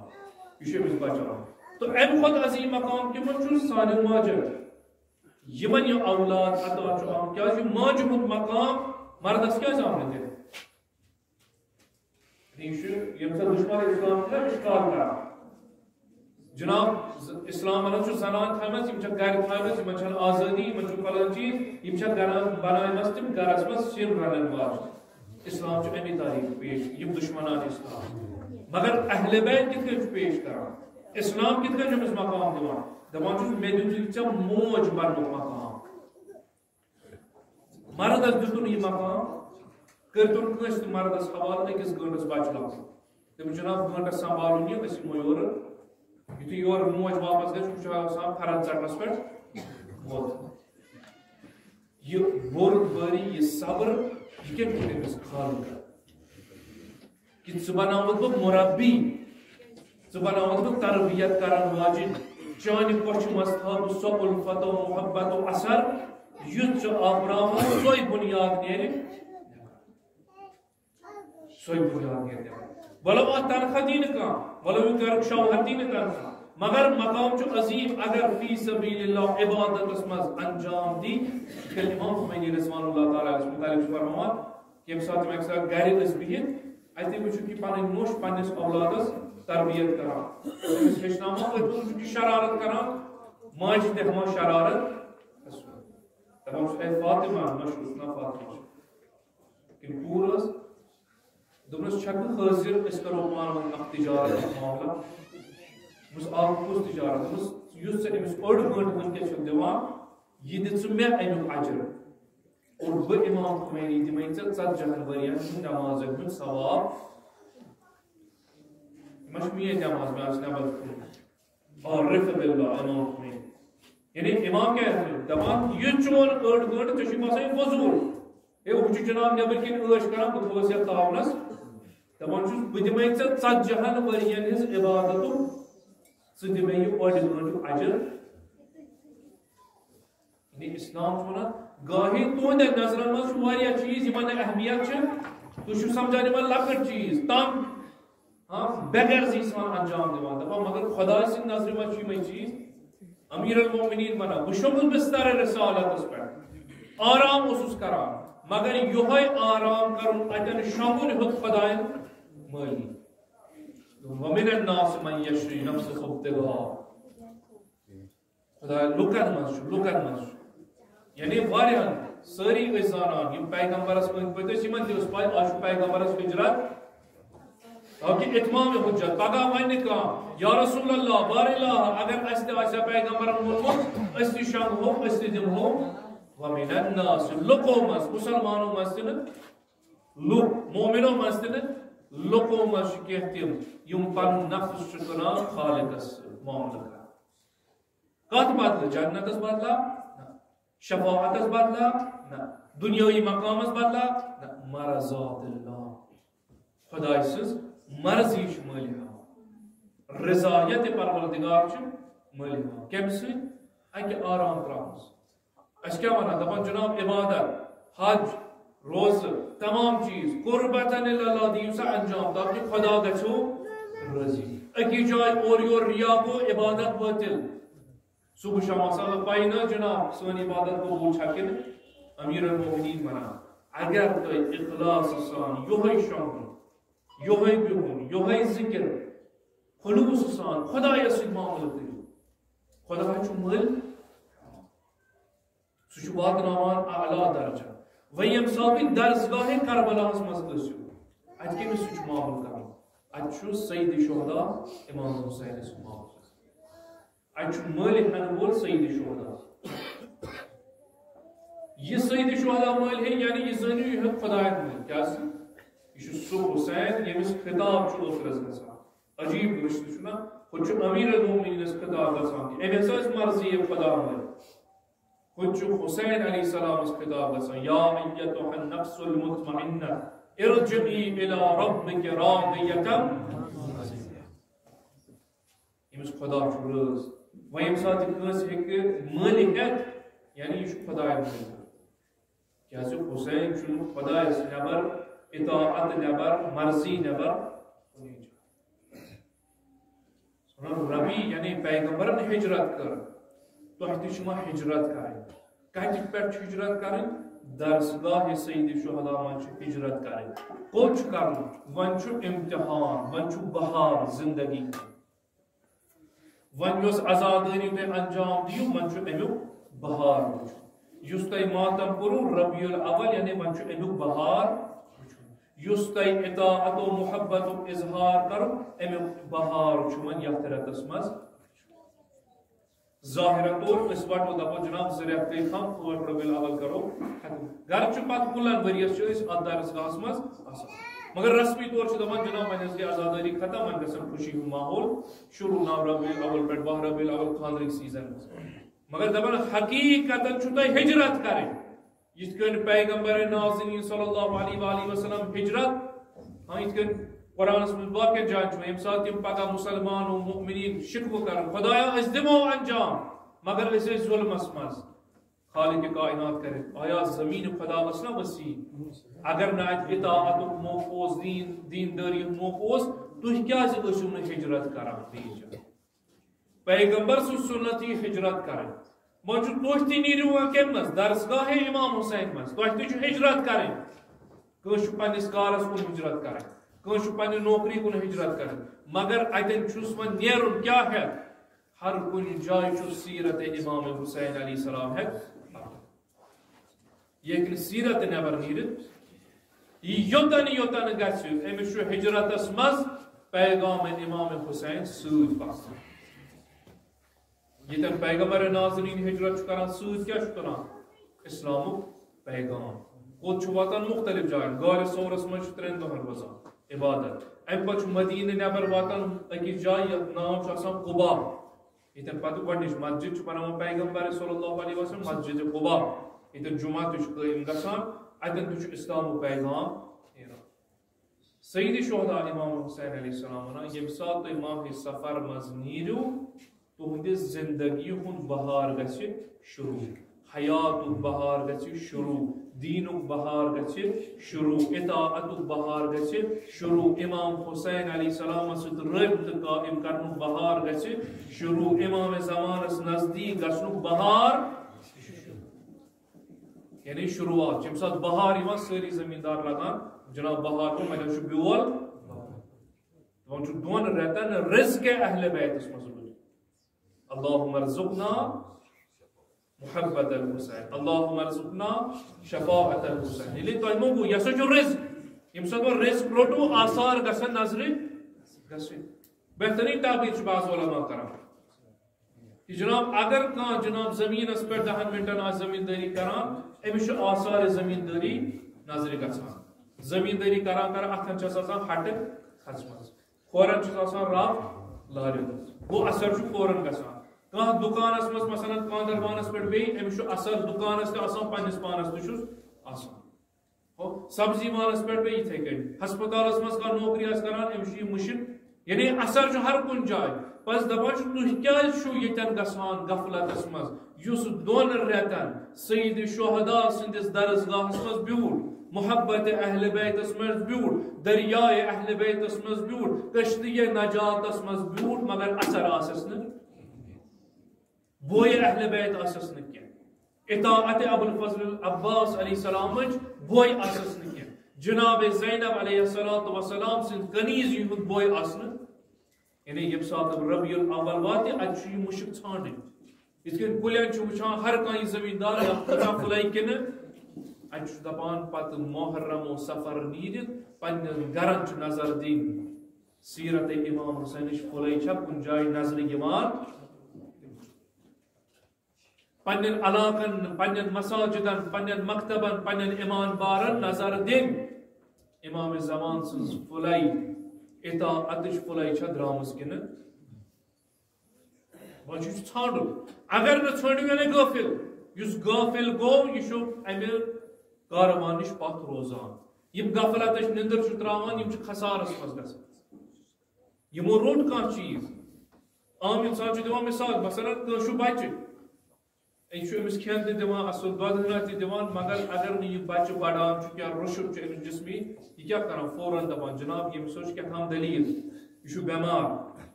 یہِ چھُ أمِس بچاوان۔ تہٕ اَمہِ کھۄتہٕ عظیٖم مقام کِمن چھُ؟ سانٮ۪ن ماجن۔ یِمن یہِ اولاد عطا چھُ آمُت، کیٛازِ یہِ ماجہِ ہُنٛد مقام مردس کیٛازِ آو نہٕ دِنہٕ؟ یہِ چھُ، ییٚمہِ ساتہٕ دُشمن اسلام چھُ نا اِشکال کران، جناب، ز-، اسلام منٛز چھُ زنان تھٲومٕژ، یِم چھےٚ گرِ تھٲومٕژ، یِمن چھَنہٕ آزٲدی، یِمن چھُ فلٲنۍ چیٖز، یِم چھےٚ گران بناومَژ تِم گرس منٛز سِم رَنَن واجہِ۔ اسلام چھُ اَمی طریٖقہٕ پیش، یِم دُشمنان اسلام۔ مگر اہل بیت کِتھ کٔنۍ چھُ پیش کران؟ اسلام کِتھ کٔنۍ چھُ أمِس مقام دِوان؟ دَپان چھُس، مےٚ دیُتُے ژےٚ موج بننُک مقام۔ مردس دیُتُن یہِ مقام، کٔرۍتون کٲنٛسہِ تہِ مردس حوالہٕ أکِس گٲنٛٹس بچہٕ لۄکُٹ۔ تٔمِس جناب گٲنٛٹس سنبھالُن یہِ، أسۍ یِمو یورٕ۔ یُتھُے یورٕ موج واپس گژھِ، سُہ چھُ آسان کھرن ژٹنس پٮ۪ٹھ ووتمُت۔ یہِ بوٚرُت بٲری، یہِ صبر، یہِ کیٛاہ چھُ تٔمِس خالقن؟ کہِ ژٕ بناوتھ بہٕ مربی، ژٕ بناوتھ بہٕ تربیت کرن واجِنۍ، چانہِ کۄچھِ منٛز تھاوٕ بہٕ سۄ الفت و محبت و اثر، یُتھ ژٕ آپراوان سۄے بنیاد نیرِ، سۄے بنیاد نیرِ۔ ولو اتھ تنخواہ دی نہٕ کانٛہہ، ولو یہِ گرُک شوہر دی نہٕ تنخواہ، مگر مقام چھُ عظیم، اگر فی سبیل اللہ عبادتس منٛز انجام دی۔ یِتھ کٔنۍ امام خمینی رضوان اللہ تعالیٰ علیہ متعلق چھُ فرماوان، ییٚمہِ ساتہٕ تِم اَکہِ ساتہٕ گرِ ٲسۍ بِہِتھ، اَتہِ وٕچھُکھ یہِ پَنٕنۍ موج پنٛنِس اولادَس تربیت کران، أمِس ہیٚچھناوان، أتھۍ منٛز وٕچھُکھ یہِ شرارت کران، ماجہِ تہِ ہٮ۪وان شرارت۔ دَپان چھُس، "اے فاطمہ"، مےٚ چھُس ناو فاطمہ، کِنہٕ کوٗر ٲس؟ دوٚپنَس، "چھَکھ بہٕ حٲضِر، أسۍ کَرو پانہٕ ؤنۍ اَکھ تِجارت، اَکھ معاملہٕ؟" دوٚپمَس، "آ، کُس تِجارت؟" دوٚپمَس، "یُس ژٕ أمِس اوٚڑ گٲنٛٹہٕ وٕنکٮ۪س چھُکھ دِوان، یہِ دِ ژٕ مےٚ اَمیُک اجر۔" اور بہٕ امام خمینی دِمے ژےٚ ژتجی ہن ؤرین ہٕنٛز نمازن ہُنٛد ثواب۔ یہِ ما چھُ میٲنۍ نماز، مےٚ آسہِ نٮ۪بر کھوٚمُت۔ عارف باللہ امام خمینی۔ یعنی امام کیٛاہ چھُ دپان، یہِ چون أڑ گٲنٛٹہٕ، ژےٚ چھُے باسان یہِ فضوٗل۔ ہے، ہُہ چھُ جناب نٮ۪بر کِنۍ عٲش کران، بہٕ تھووس یتھ تاونس۔ دپان چھُس، بہٕ دِمے ژےٚ ژتجی ہن ؤرین ہٕنٛز عبادتُک، ژٕ دِ مےٚ یہِ اوٚڑِ گٲنٛٹُک اجر۔ یعنی اسلام چھُ ونان، گاہے تُہنٛدٮ۪ن نظرن منٛز چھُ واریاہ چیٖز، یِمن نہٕ اہمیت چھِ، تُہۍ چھِو سمجھان یِمن لۄکٕٹۍ چیٖز، تنگ، ہاں، بے غرضی سان انجام دِوان۔ دپان، مگر خۄداے سٕنٛدِ نظرِ منٛز چھِ یِمے چیٖز۔ امیر المومنین ونان، بہٕ شۄنٛگُس بستر رسالتس پٮ۪ٹھ، آرام اوسُس کران، مگر یۄہے آرام کرُن، اتٮ۪ن شۄنٛگُن ہیوٚت خۄداین مٲلی۔ ومن الناس من یشری نفسه ابتغاء۔ خدا لُکن منٛز چھُ، لُکن منٛز چھُ۔ یعنی واریاہن، سٲری ٲسۍ زانان، یِم پیغمبرس أنٛدۍ پٔکۍ ٲسۍ، یِمن تہِ ٲس پَے، آز چھُ پیغمبرس ہجرت۔ تاکہِ اتمام حجت، پگاہ وَنہِ کانٛہہ، "یا رسول اللہ، بار اللہ، اگر اَسہِ تہِ آسہِ ہا پیغمبرن ووٚنمُت، أسۍ تہِ شۄنٛگہو، أسۍ تہِ دِمہو۔" ومن الناس، لُکو منٛز، مُسلمانو منٛز تہِ نہٕ، لُکھ، مومنو منٛز تہِ نہٕ، لُکو منٛز چھِ کینٛہہ تِم، یِم پنُن نفس چھِ کٕنان خالقس سۭتۍ معاملہٕ کران۔ کتھ بدلہٕ؟ جنتس بدلہٕ؟ نہ۔ شفاعتس بدلہٕ؟ نہ۔ دنیاوی مقامس بدلہٕ؟ نہ۔ مرضات اللہ۔ خداے سٕنٛز مرضی چھِ مٔلۍ ہاوان۔ رضایت پروردگار چھِ مٔلۍ ہاوان۔ کمہِ سۭتۍ؟ اکہِ آرام تراونہٕ سۭتۍ۔ أسۍ کیٛاہ وَنان؟ دَپان، جناب، عبادت، حج، روزٕ، تمام چیٖز قربتاً الی اللہ دِیِو سا انجام، تاکہِ خدا گژھو رٲضی۔ أکی جایہِ اورٕ یورٕ ریا گوٚو، عبادت بٲطِل۔ صبح شام آسان نہٕ پَیی نہ، جناب، سٲنۍ عبادت قبوٗل چھا کِنہٕ؟ امیر المومنین وَنان، اگر تۄہہِ اخلاص سان یِہوٚے شۄنٛگُن، یِہوٚے بِہُن، یِہوٚے ذِکر، خلوص سان خدایَس سۭتۍ معاملہٕ کٔرِو، خدا چھُ مٔلۍ۔ سُہ چھُ واتناوان اعلیٰ درجہ۔ وۄنۍ ییٚمہِ ساتہٕ تُہۍ درسگاہِ کربلاہس منٛز ٲسِو، اتہِ کٔمِس سۭتۍ چھُ معاملہٕ کرُن؟ اتہِ چھُ سید شہداء امام حسینس سۭتۍ معاملہٕ کرُن۔ اتہِ چھُ مٲلہِ ہٮ۪نہٕ وول سید شہداء۔ یہِ سید شہداء مٲلہِ ہے، یعنی یہِ زٲنِو، یہِ ہیوٚت خداین مٲلہِ۔ کیٛازِ؟ یہِ چھُ سُہ حسین، ییٚمِس خطاب چھُ ٲخرس گژھان۔ عجیب رشتہٕ چھُنہ؟ ہُتہِ چھُ امیر المومنینس خطاب گژھان، أمۍ ہسا ٲس مرضی یہِ خدا مٲلہِ۔ ہُتہِ چھُ حسین علیہ السلامس خطاب گژھان، یا ایتها النفس المطمئنہ ارجعی الی ربک راضیة مرضیہ۔ ییٚمِس خدا چھُ رٲض۔ وۄنۍ ییٚمہِ ساتہٕ تہِ کٲنٛسہِ ہیٚکہِ مٲلہِ ہٮ۪تھ، یعنی یہِ چھُ خدایہِ مٲلہِ۔ کیٛازِ حسین چھُنہٕ خدایس نٮ۪بر، اطاعت نٮ۪بر، مرضی نٮ۪بر کُنی جایہِ۔ سُہ وَنان، ربی، یعنی پیغمبرن ہجرت کٔر، تۄہہِ تہِ چھِ وۄنۍ ہجرت کرٕنۍ۔ کتہِ پٮ۪ٹھ چھِ ہجرت کرٕنۍ؟ درسگاہِ سید شہداء منٛز چھِ ہجرت کرٕنۍ۔ کوٚت چھُ کرُن؟ وۄنۍ چھُ امتحان، وۄنۍ چھُ بہار زندگی ہُنٛد۔ وۄنۍ یۄس عزادٲری تُہۍ انجام دِیِو، وۄنۍ چھُ امیُک بہار وٕچھُن۔ یُس تۄہہِ ماتم کوٚروٕ ربیع الاول، یعنی وۄنۍ چھُ امیُک بہار وٕچھُن۔ یُس تۄہہِ اطاعت و محبتُک اظہار کرُن، امیُک بہار چھُ وۄنۍ یتھ رٮ۪تس منٛز۔ ظاہرا طور أسۍ وَٹو، دَپو جناب زٕ رٮ۪تھ گٔے کم، ٲٹھ ربیع الاول کرو ختم۔ گرچہ پتہٕ کُلن ؤریس چھِ أسۍ اتھ درسگاہس منٛز آسان، مگر رسمی طور چھِ دَپان جناب وۄنۍ حظ گٔے عزادٲری ختم، وۄنۍ گژھن خوشی ہُنٛد ماحول شروع، نو ربیع الاول پٮ۪ٹھ باہ ربیع الاول خانٛدرٕکۍ سیزن منٛز۔ مگر دَپان حقیقتاً چھُ تۄہہِ ہجرت کرٕنۍ۔ یِتھ کٔنۍ پیغمبر نازنین صلی اللہ علیہ وآلہ وسلم ہجرت، ہاں، یِتھ کٔنۍ قرآنس منٛز باقین جاین چھُ، ییٚمہِ ساتہٕ تِم پگاہ مسلمان و مؤمنین شکوہ کرن، خدایا، أسۍ دِمو انجام، مگر أسۍ ٲسۍ ظلمس منٛز۔ خالق کائنات کرِ، آیا زمین خدا ٲس نہ وسیع؟ اگر نہٕ اتہِ اطاعتُک موقع اوس، دین، دیندٲری ہُنٛد موقع اوس، تُہۍ کیازِ ٲسِو نہٕ ہجرت کران بیٚیِس جایہِ؟ پیغمبر سٕنٛز سنت یہِ ہجرت کرٕنۍ۔ وۄنۍ چھُ تُہۍ تہِ نیٖرِو وۄنۍ کَمہِ منٛز؟ درسگاہ امام حسین منٛز۔ تۄہہِ تہِ چھُ ہجرت کرٕنۍ۔ کٲنٛسہِ چھُ پننِس کارس کُن ہجرت کرٕنۍ، کٲنٛسہِ چھُ پننہِ نوکری کُن ہجرت کرٕنۍ، مگر اتٮ۪ن چھُس وۄنۍ نیرُن کیٛاہ ہٮ۪تھ؟ ہر کُنہِ جایہِ چھُ سیرت امام حسین علیہ السلام ہٮ۪تھ۔ یہِ ہیٚکہِ نہٕ سیرت نٮ۪بر نیٖرِتھ۔ یہِ یوٚتن یوٚتن گژھِ، أمِس چھُ ہجرتس منٛز پیغام امام حسین سۭتۍ پکان۔ ییٚتٮ۪ن پیغمبر نازنین ہجرت چھُ کران، سۭتۍ کیٛاہ چھُ تُلان؟ اسلامُک پیغام۔ کوٚت چھُ واتان؟ مختلف جاین۔ غار ثورس منٛز چھُ ترٛٮ۪ن دۄہن روزان عبادت۔ امہِ پتہٕ چھُ مدینہٕ نٮ۪بر واتان أکِس جایہِ، یتھ ناو چھُ آسان قبا۔ ییٚتٮ۪ن پتہٕ گۄڈٕنِچ مسجد چھُ بناوان پیغمبر صلی اللہ علیہ وسلم، مسجد قبا۔ ییٚتٮ۪ن جمعہ تہِ چھُ قٲیِم گژھان، اتٮ۪ن تہِ چھُ اسلامُک پیغام نیران۔ سید شہداء امام حسین علیہ السلام ونان، ییٚمہِ ساتہٕ تُہۍ ماہِ صفر منٛز نیٖرِو، تُہنٛدِ زندگی ہُنٛد بہار گژھِ شروع، حیاتُک بہار گژھِ شروع، دیٖنُک بہار گژھِ شروع، اطاعتُک بہار گژھِ شروع، امام حسین علیہ السلامس سۭتۍ رٲبطہٕ قائم کرنُک بہار گژھِ شروع، امام زمانس نزدیٖک گژھنُک بہار۔ یعنی شروعات، ییٚمہِ ساتہٕ بہار یِوان، سٲری زٔمیٖندار لگان، جناب، بہار گوٚو، وۄنۍ حظ چھُ بیول۔ دَپان چھُ دۄن رٮ۪تن رزق اہل بیتس منٛز روٗدمُت۔ اللہم ارزقنا محبت الحسین، اللہم ارزقنا شفاعت الحسین۔ ییٚلہِ تۄہہِ منٛگو، یہِ ہسا چھُ رزق۔ ییٚمہِ ساتہٕ وۄنۍ رزق روٚٹوٕ، آثار گژھن نظرِ گژھٕنۍ۔ بہترین تعبیر چھُ بعض علماء کران۔ کہ جناب، اگر کانٛہہ جناب زمینس پٮ۪ٹھ دہن منٹن آسہِ زمیندٲری کران، أمِس چھُ آثار زمیندٲری نظرِ گژھان۔ زمیندٲری کران کران اتھن چھس آسان ہٹہٕ کھژمٕژ، کھورن چھُس آسان رب لاریومُت، گوٚو اثر چھُ فوراً گژھان۔ کانٛہہ دُکانس منٛز مثلاً کاندربانس پٮ۪ٹھ بیٚہہِ، أمِس چھُ اثر دُکانس تہِ آسان، پننِس پانس تہِ چھُس آسان۔ ہو، سبزی وانس پٮ۪ٹھ بیٚیہِ یِتھے کٔنۍ، ہسپتالس منٛز کانٛہہ نوکری آسہِ کران، أمِس چھُ یہِ مُشِک، یعنی اثر چھُ ہر کُنہِ جایہِ۔ پتہٕ دپان چھُ، تُہۍ کیازِ چھِو ییٚتٮ۪ن گژھان غفلتس منٛز، یُس دۄن رٮ۪تن سید شہداء سٕنٛدِس درسگاہس منٛز بیوٗٹھ، محبت اہل بیتس منٛز بیوٗٹھ، دریائے اہل بیتس منٛز بیوٗٹھ، کشتی نجاتس منٛز بیوٗٹھ، مگر اثر آسس نہٕ، بوے اہل بیت آسس نہٕ کینٛہہ۔ اطاعت ابوالفضل العباس علیہ السلامٕچ بوے آسس نہٕ کینٛہہ۔ جناب زینب علیہ الصلوۃ والسلام سٕنٛز کنیزی ہُنٛد بوے آسنہٕ۔ یعنی ییٚمہِ ساتہٕ ربیع الاول واتہِ، اتہِ چھُ یہِ مُشک ژھانٛڈٕنۍ۔ یِتھ کٔنۍ کُلٮ۪ن چھُ وٕچھان ہر کانٛہہ یہِ زمیٖندار، یتھ کھٔژا پھُلے کِنہٕ، اتہِ چھُ دپان پتہٕ محرم و صفر نیٖرِتھ پننٮ۪ن گرن چھُ نظر دِنۍ۔ سیرت امام حسینٕچ پھُلے چھا کُنہِ جایہِ نظرِ یِوان؟ پننٮ۪ن علاقن، پننٮ۪ن مساجدن، پننٮ۪ن مکتبن، پننٮ۪ن ایمان بارن نظر دِنۍ۔ امام زمان سٕنٛز پھُلے، اطاعتٕچ پھُلے چھا درٛامٕژ کِنہٕ؟ وۄنۍ چھُ ژھانٛڈُن۔ اگر نہٕ ژھٲنٛڈِو، یعنی غٲفِل۔ یُس غٲفِل گوٚو، یہِ چھُ امہِ کاروان نِش پتھ روزان۔ یِم غفلتٕچ نِندٕر چھُ تراوان، یِم چھِ خسارس منٛز گژھان۔ یِمو روٚٹ کانٛہہ چیٖز۔ عام انسان چھُ دِوان مثال، مثلاً کٲنٛسہِ چھُ بچہِ، أسۍ چھُ أمِس کھٮ۪ن تہِ دِوان، اصل دۄد ہنا تہِ دِوان، مگر اگر نہٕ یہِ بچہِ بڑان چھُ، کینٛہہ رُشُن چھُ أمِس جسمی، یہِ کیٛاہ کران؟ فوراً دپان، جناب، ییٚمِس حظ چھُ کیٛاہ تام دٔلیٖل، یہِ چھُ بٮ۪مار،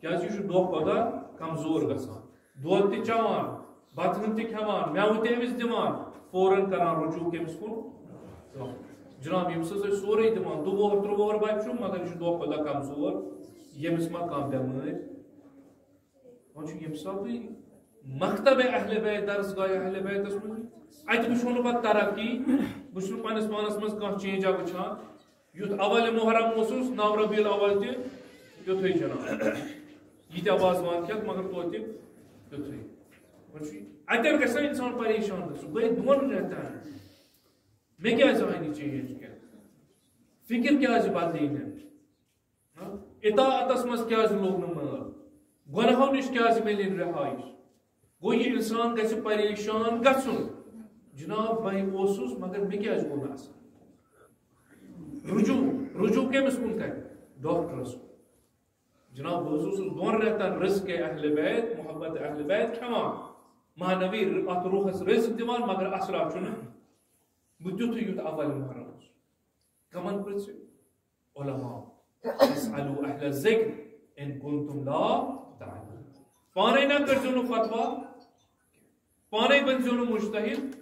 کیٛازِ یہِ چھُ دۄہ کھۄتہٕ دۄہ کمزور گژھان۔ دۄد تہِ چٮ۪وان، بتہٕ ہن تہِ کھٮ۪وان، مٮ۪وٕ تہِ أمِس دِوان، فوراً کران رجوع کٔمِس کُن؟ جناب، ییٚمِس حظ أسۍ سورُے دِوان، دُوُہُر ترُوُہُر بچہِ چھُ، مگر یہِ چھُ دۄہ کھۄتہٕ دۄہ کمزور، ییٚمِس ما کانٛہہ بٮ۪مٲرۍ؟ چھُ ییٚمہِ ساتہٕ تُہۍ مکتبِ اہل بیت، درسگاہ اہل بیتس منٛز، اتہِ وٕچھو نہٕ پتہٕ ترقی، بہٕ چھُس نہٕ پننِس پانس منٛز کانٛہہ چینجا وٕچھان۔ یُتھ اول محرم اوسُس، نو ربیع الاول تہِ تیُتھُے جناب۔ یہِ تہِ وازوان کھٮ۪تھ، مگر توتہِ تیُتھُے۔ وۄنۍ چھُ، اتٮ۪ن گژھِ نا انسان پریشان گژھُن، گٔے دۄن رٮ۪تن۔ مےٚ کیٛازِ آیہِ نہٕ چینج کینٛہہ؟ فکر کیٛازِ بدلے نہٕ؟ ہاں؟ اطاعتس منٛز کیٛازِ لوٚگ نہٕ مٲل؟ گۄناہو نِش کیٛازِ میلے نہٕ رہٲیش؟ گوٚو یہِ انسان گژھِ پریشان گژھُن، جناب، بہٕ اوسُس، مگر مےٚ کیٛازِ گوٚو نہٕ اصل؟ رجوع، رجوع کٔمِس کُن کرِ؟ ڈاکٹرس کُن۔ جناب، بہٕ حظ اوسُس دۄن رٮ۪تن رزق اہل بیت، محبت اہل بیت کھٮ۪وان، معنوی ر-، اتھ روحس رزق دِوان، مگر اثرات چھُنہٕ بہٕ تیُتھُے یُتھ اول محرم اوس۔ کمن پرژھِ؟ علماء۔ اسألوا اہل الذکر ان کنتم لا تعلمون۔ پانے نہ کٔرزیو نہٕ فتوا، پانے بٔنزیو نہٕ مجتہد۔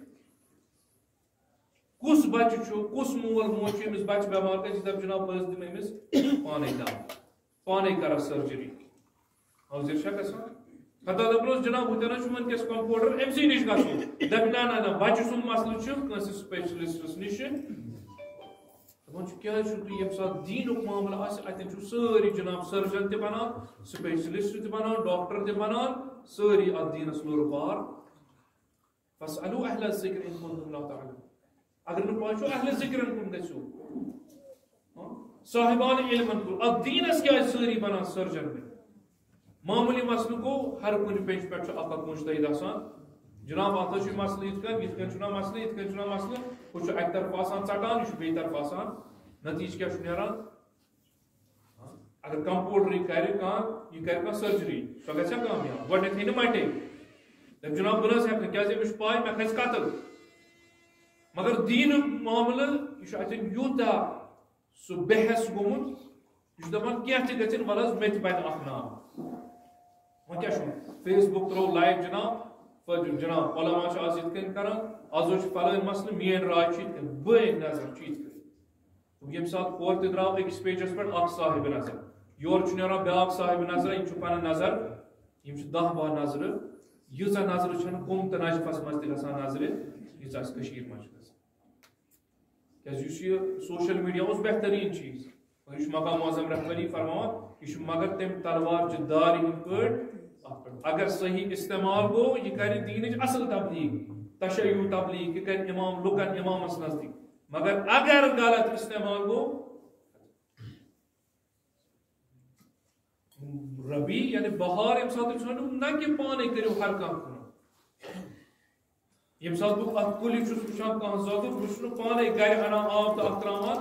کُس بچہٕ چھُ، کُس مول موج چھُ، أمِس بچہٕ بٮ۪مار گژھِ، یہِ دَپہِ، "جناب، بہٕ حظ دِمہٕ أمِس پانے دوا، پانے کرس سرجری"؟ حٲضِر چھا گژھان؟ حتی دَپان اوس، "جناب، ہُتٮ۪ن حظ چھُ وٕنکیٚس کمپاوڈر، أمۍ سٕے نِش گژھو"۔ دَپہِ، "نہ، نہ، نہ، بچہٕ سُنٛد مسلہٕ چھُ کٲنٛسہِ specialistس نِش"۔ دَپان چھُ، کیٛازِ چھُو تُہۍ، ییٚمہِ ساتہٕ دیٖنُک معاملہٕ آسہِ، اَتٮ۪ن چھُو سٲری جناب سرجن تہِ بنان، specialist تہِ بنان، ڈاکٹر تہِ بنان، سٲری اَتھ دیٖنس لوٚر بار۔ فاسألوا اہل الذکر ان کنتم لا تعلمون۔ اگر نہٕ پانہٕ چھُو، اہل ذکرن کُن گژھِو۔ ہاں؟ صاحبان علمن کُن۔ اتھ دیٖنس کیٛازِ سٲری بنان سرجن؟ معموٗلی مسلہٕ گوٚو، ہر کُنہِ پینچ پٮ۪ٹھ چھُ اکھ اکھ مجتہد آسان۔ جناب، اتھ حظ چھُ مسلہٕ یِتھ کٔنۍ، یِتھ کٔنۍ چھُنہ مسلہٕ، یِتھ کٔنۍ چھُنہ مسلہٕ، ہُہ چھُ اکہِ طرفہٕ آسان ژٹان، یہِ چھُ بیٚیہِ طرفہٕ آسان۔ نتیٖجہٕ کیٛاہ چھُ نیران؟ اگر کمپاوڈرٕے کرِ کانٛہہ، یہِ کرِ کانٛہہ سرجری، سۄ گژھِ ہا کامیاب؟ گۄڈٕنیتھ ہیٚیہِ نہٕ مٹے۔ دَپہِ، "جناب، بہٕ نہ حظ ہٮ۪کہٕ نہٕ، کیٛازِ أمِس چھُ پاے مےٚ کھسہِ قتل۔" مگر دیٖنُک معاملہٕ، یہِ چھُ اَتٮ۪ن یوٗتاہ سُہ بحث گوٚمُت، یہِ چھُ دَپان، "کینٛہہ تہِ گژھن، وَلہٕ حظ، مےٚ تہِ بَنہِ اَکھ ناو۔" وۄنۍ کیٛاہ چھُ؟ Facebook ترٛوو live، جناب، فٲیدٕ، جناب، علماء چھِ آز یِتھ کٔنۍ کران، آز حظ چھُ فلٲنۍ مسلہٕ، میٲنۍ راے چھِ یِتھ کٔنۍ، بٲنۍ نظر چھِ یِتھ کٔنۍ۔ ییٚمہِ ساتہٕ ہورٕ تہِ درٛاو أکِس pageس پٮ۪ٹھ اکھ صاحب نظر، یورٕ چھُ نیران بیٛاکھ صاحب نظر، یِم چھِ پنٕنۍ نظر، یِم چھِ دَہ باہ نظرٕ، ییٖژاہ نظرٕ چھَنہٕ قُم تہٕ نجفس منٛز تہِ گژھان نظرِ، ییٖژاہ اَسہِ کٔشیٖرِ منٛز چھِ گژھان۔ کیٛازِ یُس یہِ social media اوس بہتریٖن چیٖز، مگر یہِ چھُ مقام معظم رہبری فرماوان، یہِ چھُ مگر تَمہِ تلوار چہِ دارِ ہِنٛدۍ پٲٹھۍ اَتھ پٮ۪ٹھ۔ اگر صحیح استعمال گوٚو، یہِ کرِ دیٖنٕچ اصل تبلیغ، تشیع تبلیغ، یہِ کرِ امام لُکن امامس نزدیٖک۔ مگر اگر غلط استعمال گوٚو، ربی یعنی بہار، ییٚمہِ ساتہٕ تُہۍ ژھٲنٛڈِو نہ کہِ پانے کٔرِو ہر کانٛہہ کٲم۔ ییٚمہِ ساتہٕ بہٕ اتھ کُلِس چھُس وٕچھان، کانٛہہ زٲژ، بہٕ چھُس نہٕ پانے گرِ انان آب تہٕ اتھ تراوان،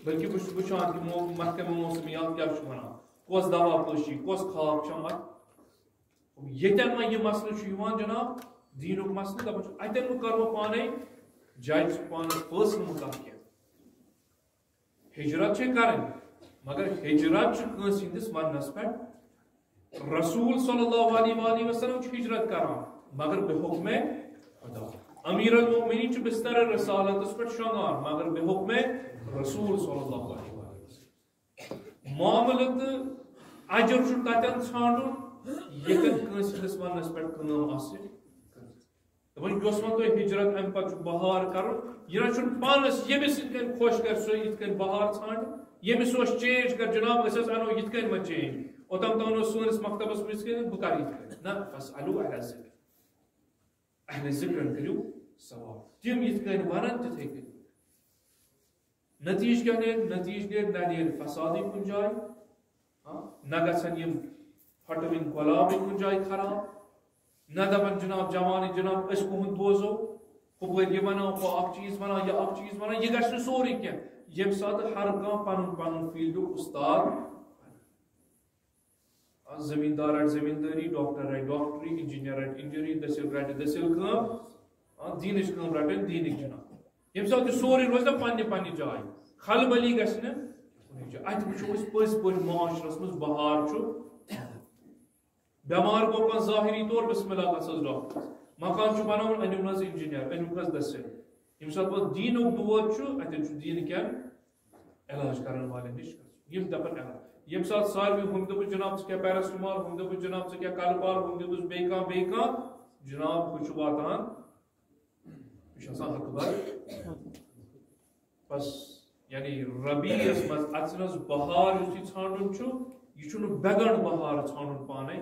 بلکہِ بہٕ چھُس وٕچھان کہِ مو-، محکمہ موسمیات کیٛاہ چھُ ونان، کۄس دوا پٲشی، کۄس خاک چھم اتھ۔ ییٚتٮ۪ن وۄنۍ یہِ مسلہٕ چھُ یِوان جناب، دیٖنُک مسلہٕ، دپان چھُ، اتٮ۪ن وۄنۍ کرٕ بہٕ پانے judge، پانس فٲصلہٕ مُتعلق کینٛہہ۔ ہجرت چھے کرٕنۍ، مگر ہجرت چھُ کٲنٛسہِ ہٕنٛدِس وننس پٮ۪ٹھ۔ رسول صلی اللہ علیہ وآلہ وسلم چھُ ہجرت کران، مگر بحکمِ خدا۔ امیر المؤمنین چھُ بستر رسالتس پٮ۪ٹھ شۄنٛگان، مگر بحکمِ رسول صلی اللہ علیہ وآلہ وسلم۔ معاملہٕ تہٕ اجر چھُ تتٮ۪ن ژھانڈُن، ییٚتٮ۪ن کٲنٛسہِ ہٕنٛدِس وننس پٮ۪ٹھ کٲم آسہِ۔ دپان، یۄس وۄنۍ تۄہہِ ہجرت امہِ پتہٕ چھُ بہار کرُن، یہِ نہ چھُنہٕ پانس ییٚمِس یِتھ کٔنۍ خۄش کرِ سُہ یِتھ کٔنۍ بہار ژھانڈِ، ییٚمِس اوس change کر، جناب، أسۍ حظ انو یِتھ کٔنۍ وۄنۍ change، اوٚتام تام اوس سٲنِس مکتبس منٛز یِتھ کٔنۍ، بہٕ کرٕ یِتھ کٔنۍ۔ نہ، فاسألوا اہل الذکر۔ اہل ذکرن کٔرِو سوال۔ تِم یِتھ کٔنۍ ونن، تِتھے کٔنۍ۔ نتیجہٕ کیٛاہ نیرِ؟ نتیجہٕ نیرِ، نہ نیرِ فسادٕے کُنہِ جایہِ، ہاں؟ نہ گژھن یِم پھٹوٕنۍ گۄلابٕے کُنہِ جایہِ خراب، نہ دپن، جناب، جوانٕے، جناب، أسۍ کُہُنٛد بوزو، ہُپٲرۍ یہِ ونان، ہُہ اکھ چیٖز ونان، یہِ اکھ چیٖز ونان، یہِ گژھِ نہٕ سورُے کینٛہہ۔ ییٚمہِ ساتہٕ ہر کانٛہہ پنُن پنُن فیلڈُک استاد، آ، زمیٖندار رٹہِ زمیٖندٲری، ڈاکٹر رٹہِ ڈاکٹری، انجینئر رٹہِ انجینئری، دٔسِل رٹہِ دٔسِل کٲم، آ، دیٖنٕچ کٲم رٹن دیٖنٕکۍ جناب۔ ییٚمہِ ساتہٕ یہِ سورُے روزِ نا پننہِ پننہِ جایہِ، خلبلی گژھِ نہٕ کُنہِ جایہِ۔ اتہِ وٕچھو أسۍ پٔزۍ پٲٹھۍ معاشرس منٛز بہار چھُ۔ بٮ۪مار گوٚو کانٛہہ ظٲہری طور، بسم اللہ گژھ حظ ڈاکٹرس۔ مکان چھُ بناوُن، أنِو نہٕ حظ انجینئر، أنِو حظ دٔسِل۔ ییٚمہِ ساتہٕ وۄنۍ دیٖنُک دود چھُ، اتٮ۪ن چھُ دیٖنہٕ کٮ۪ن علاج کرن والٮ۪ن نِش گژھُن۔ یِم دپن علاج۔ ییٚمہِ ساتہٕ ساروی، ہُمۍ دوٚپُس، "جناب، ژٕ کھےٚ paracetamol"، ہُمۍ دوٚپُس، "جناب، ژٕ کھےٚ کلہٕ پال"، ہُمۍ دیُتُس بیٚیہِ کانٛہہ، بیٚیہِ کانٛہہ، جناب، ہُہ چھُ واتان، یہِ چھُ آسان حقہٕ بر۔ بس، یعنی ربیعس منٛز اژنس بہار یُس یہِ ژھانڈُن چھُ، یہِ چھُنہٕ بیگن بہار ژھانڈُن پانے۔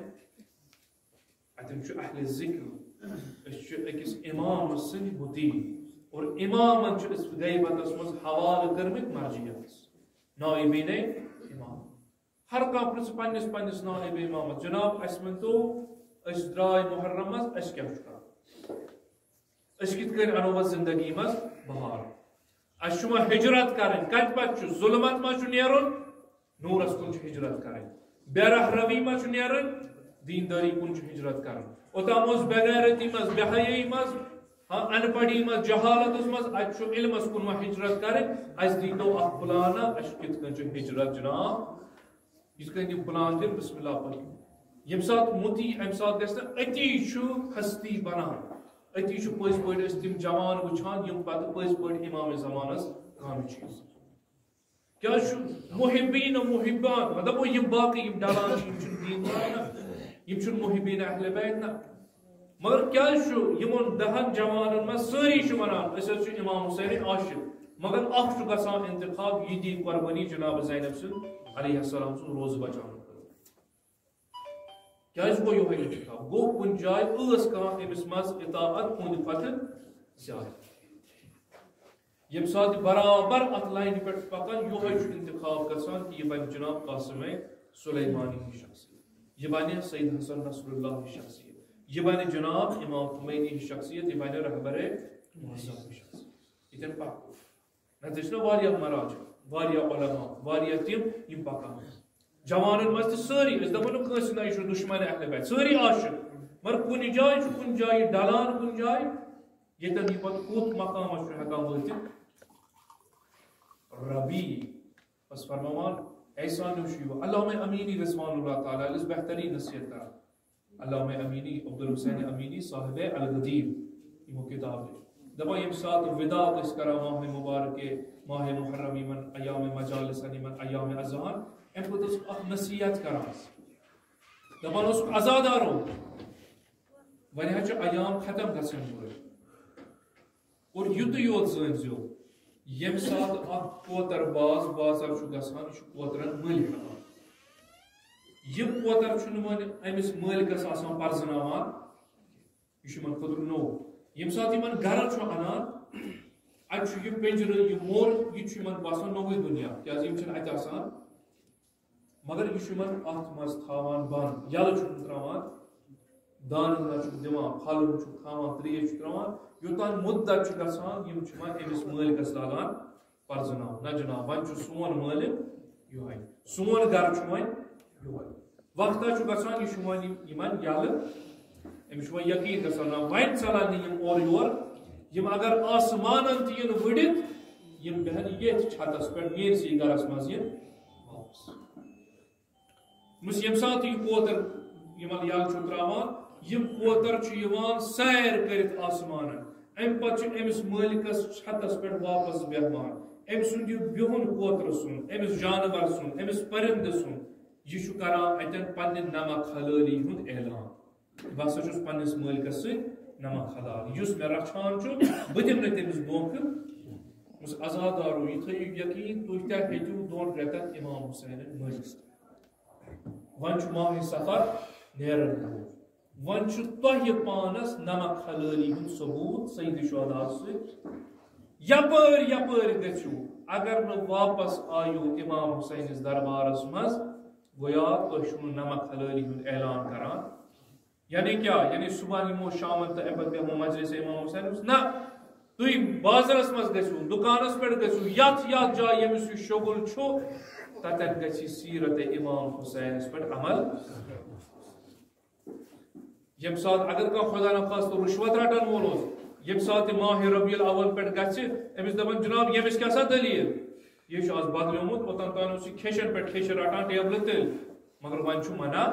اتٮ۪ن چھُ اہل ذکر، أسۍ چھِ أکِس امام سٕنٛدۍ مطیع، اور امامن چھِ أسۍ غیبتس منٛز حوالہٕ کٔرمٕتۍ مرجعیتس، نائبین امام۔ ہر کانٛہہ پرٛژھِ پننِس پننِس نائب امامس، "جناب، اسہِ ؤنۍ تو، أسۍ درٛاے محرم منٛز، اسہِ کیٛاہ چھُ کرُن؟ أسۍ کِتھ کٔنۍ انو وۄنۍ زندگی منٛز بہار؟ اسہِ چھُ وۄنۍ ہجرت کرٕنۍ، کتہِ پتہٕ چھُ؟ ظلمت منٛز چھُ نیرُن، نورس کُن چھُ ہجرت کرٕنۍ۔ بے رہروی منٛز چھُ نیرُن، دیندٲری کُن چھُ ہجرت کرُن۔ اوٚتام اوس بے غیرتی منٛز، بے حیٲیی منٛز، ہاں، ان پڑھی منٛز، جہالتس منٛز، اتہِ چھُ علمس کُن وۄنۍ ہجرت کرٕنۍ۔ اسہِ دیٖتو اکھ پلانہ، اسہِ کِتھ کٔنۍ چھُ ہجرت، جناب؟" یِتھ کٔنۍ یِم پلان دِن، بسم اللہ پٲٹھۍ۔ ییٚمہِ ساتہٕ مُتی، اَمہِ ساتہٕ گژھِ نہٕ، أتی چھُ ہستی بنان، أتی چھُ پٔزۍ پٲٹھۍ أسۍ تِم جوان وٕچھان، یِم پتہٕ پٔزۍ پٲٹھۍ امام زمانس کامہِ چھِ یِوان۔ کیٛازِ چھُ محبین و محبان، مطلب، گوٚو یِم باقٕے یِم ڈلان چھِ، یِم چھِنہٕ دیندار نہ، یِم چھِنہٕ محبین اہل بیت نہ۔ مگر کیٛازِ چھُ یِمن دہن جوانن منٛز سٲری چھِ ونان، "أسۍ حظ چھِ امام حسین عاشق"، مگر اکھ چھُ گژھان انتخاب، یہِ دی قربٲنی جناب زینب سٕنٛز علیہ السلام سُنٛد روزٕ بچاونہٕ خٲطرٕ؟ کیٛازِ گوٚو یِہوٚے انتخاب؟ گوٚو کُنہِ جایہِ ٲس کانٛہہ أمِس منٛز اطاعت ہُنٛد کھۄتہٕ زیادٕ۔ ییٚمہِ ساتہٕ یہِ برابر اتھ لاینہِ پٮ۪ٹھ چھُ پکان، یِہوٚے چھُ انتخاب گژھان کہِ یہِ بنہِ جناب قاسم سلیمانی ہٕنٛز شخصیت، یہِ بنہِ سید حسن نصر اللہ ہٕنٛز شخصیت، یہِ بنہِ جناب امام خمینی ہٕنٛز شخصیت، یہِ بنہِ رہبر معظم ہٕنٛز شخصیت۔ ییٚتٮ۪ن پکو۔ نتہٕ چھِ نہ واریاہ مراجع، واریاہ علماء، واریاہ تِم یِم پکان۔ جوانن منٛز تہِ سٲری، أسۍ دپو نہٕ کٲنٛسہِ نہ یہِ چھُ دشمن اہل بیت، سٲری عاشق، مگر کُنہِ جایہِ چھُ، کُنہِ جایہِ ڈلان، کُنہِ جایہِ ییٚتٮ۪ن یہِ پتہٕ کوٚت مقامس چھُ ہٮ۪کان وٲتِتھ۔ ربی، بس فرماوان، اے سانیو شیوخ، علامہ امینی رضوان اللہ تعالیٰ علیہ یُس بہترین نصیحت کران۔ علامہ امینی، عبدالحسین امینی صاحب الغدیر، یِمو کتاب لیٚچھ۔ دپان ییٚمہِ ساتہٕ وداع ٲسۍ کران ماہ مبارک، ماہ محرم، یِمن ایام مجالسن، یِمن ایام اضحیٰ ہن، امہِ پتہٕ اوس اکھ نصیحت کران۔ دپان اوس، عزادارو، وۄنۍ حظ چھُ ایام ختم گژھن وٲلۍ۔ اور یُتُے یوت زٲنۍزیو، ییٚمہِ ساتہٕ اکھ کوتر باز بازر چھُ گژھان، یہِ چھُ کوترن مٔلۍ ہٮ۪وان۔ یِم کوتر چھُنہٕ وۄنۍ أمِس مٲلکس آسان پرزٕناوان، یہِ چھُ یِمن خٲطرٕ نوٚو۔ ییٚمہِ ساتہٕ یِمن گرٕ چھُ انان، اتہِ چھُ یہِ پِنجرٕ، یہِ موٚر، یہِ چھُ یِمن باسان نوٚوُے دُنیا، کیازِ یِم چھِنہٕ اتہِ آسان۔ مگر یہِ چھُ یِمن اتھ منٛز تھاوان بند، یلہٕ چھُنہٕ تراوان، دانہٕ نہ چھُکھ دِوان، پھل نہٕ چھُکھ تھاوان، تریش چھُ تراوان، یوٚتام مُدت چھُ گژھان، یِم چھِ وۄنۍ أمِس مٲلکس لاگان پرزٕناوُن، نہ جناب، وۄنۍ چھُ سون مٲلک یِہوٚے، سون گرٕ چھُ وۄنۍ یِہوٚے۔ وقتہ چھُ گژھان، یہِ چھُ وۄنۍ یِمن یلہٕ، أمِس چھُ وۄنۍ یقین گژھان، نہ، وۄنۍ ژلن نہٕ یِم اورٕ یور، یِم اگر آسمانن تہِ یِن وٕڑِتھ، یِم بیٚہن ییٚتھۍ چھتس پٮ۪ٹھ، میٲنسٕے گرس منٛز یِن واپس۔ مُس ییٚمہِ ساتہٕ یہِ کوتر یِمن یلہٕ چھُ تراوان، یِم کوتر چھِ یِوان سیر کٔرِتھ آسمانن۔ امہِ پتہٕ چھُ أمِس مٲلکس چھتس پٮ۪ٹھ واپس بیہوان۔ أمۍ سُنٛد یہِ بِہُن کوترٕ سُنٛد، أمِس جانور سُنٛد، أمِس پرندٕ سُنٛد، یہِ چھُ کران اتٮ۪ن پننہِ نمک حلٲلی ہُنٛد اعلان۔ بہٕ ہسا چھُس پننِس مٲلکس سۭتۍ نمک حلال۔ یُس مےٚ رچھان چھُ، بہٕ دِمہٕ نہٕ تٔمِس دھوکہٕ۔ دوٚپمَس، عزادارو، یہِ تھٲیِو یقین، تُہۍ تہِ ہیٚکِو دۄن رٮ۪تن امام حسینن مٲلِس۔ وۄنۍ چھُ ماہِ صفر نیرن وول۔ وۄنۍ چھُ تۄہہِ پانس نمک حلٲلی ہُنٛد ثبوت سید شہداء سۭتۍ۔ یپٲرۍ یپٲرۍ گٔژھِو، اگر نہٕ واپس آیِو امام حسینس دربارس منٛز، گویا تُہۍ چھِو نہٕ نمک حلٲلی ہُنٛد اعلان کران۔ یعنی کیا؟ یعنی صبح یِمو شامن تہٕ امہِ پتہٕ بیٚہمو مجلس امام حسین؟ نہ، تُہۍ بازرس منٛز گٔژھِو، دُکانس پٮ۪ٹھ گٔژھِو، یتھ یتھ جایہِ ییٚمِس یہِ شُغل چھُ، تتٮ۪ن گژھِ سیرت امام حسینس پٮ۪ٹھ عمل۔ ییٚمہِ ساتہٕ اگر کانٛہہ خدا نخواستہٕ رُشوت رٹن وول اوس، ییٚمہِ ساتہٕ تہِ ماہِ ربیع الاول پٮ۪ٹھ گژھِ، أمِس دپان، "جناب، ییٚمِس کیٛاہ سا دٔلیٖل؟ یہِ چھُ از بدلیومُت، اوٚتام تام اوس یہِ کھیٚچھن پٮ۪ٹھ کھیٚچھِ رٹان ٹیبلہٕ تٔلۍ، مگر وۄنۍ چھُ منع۔"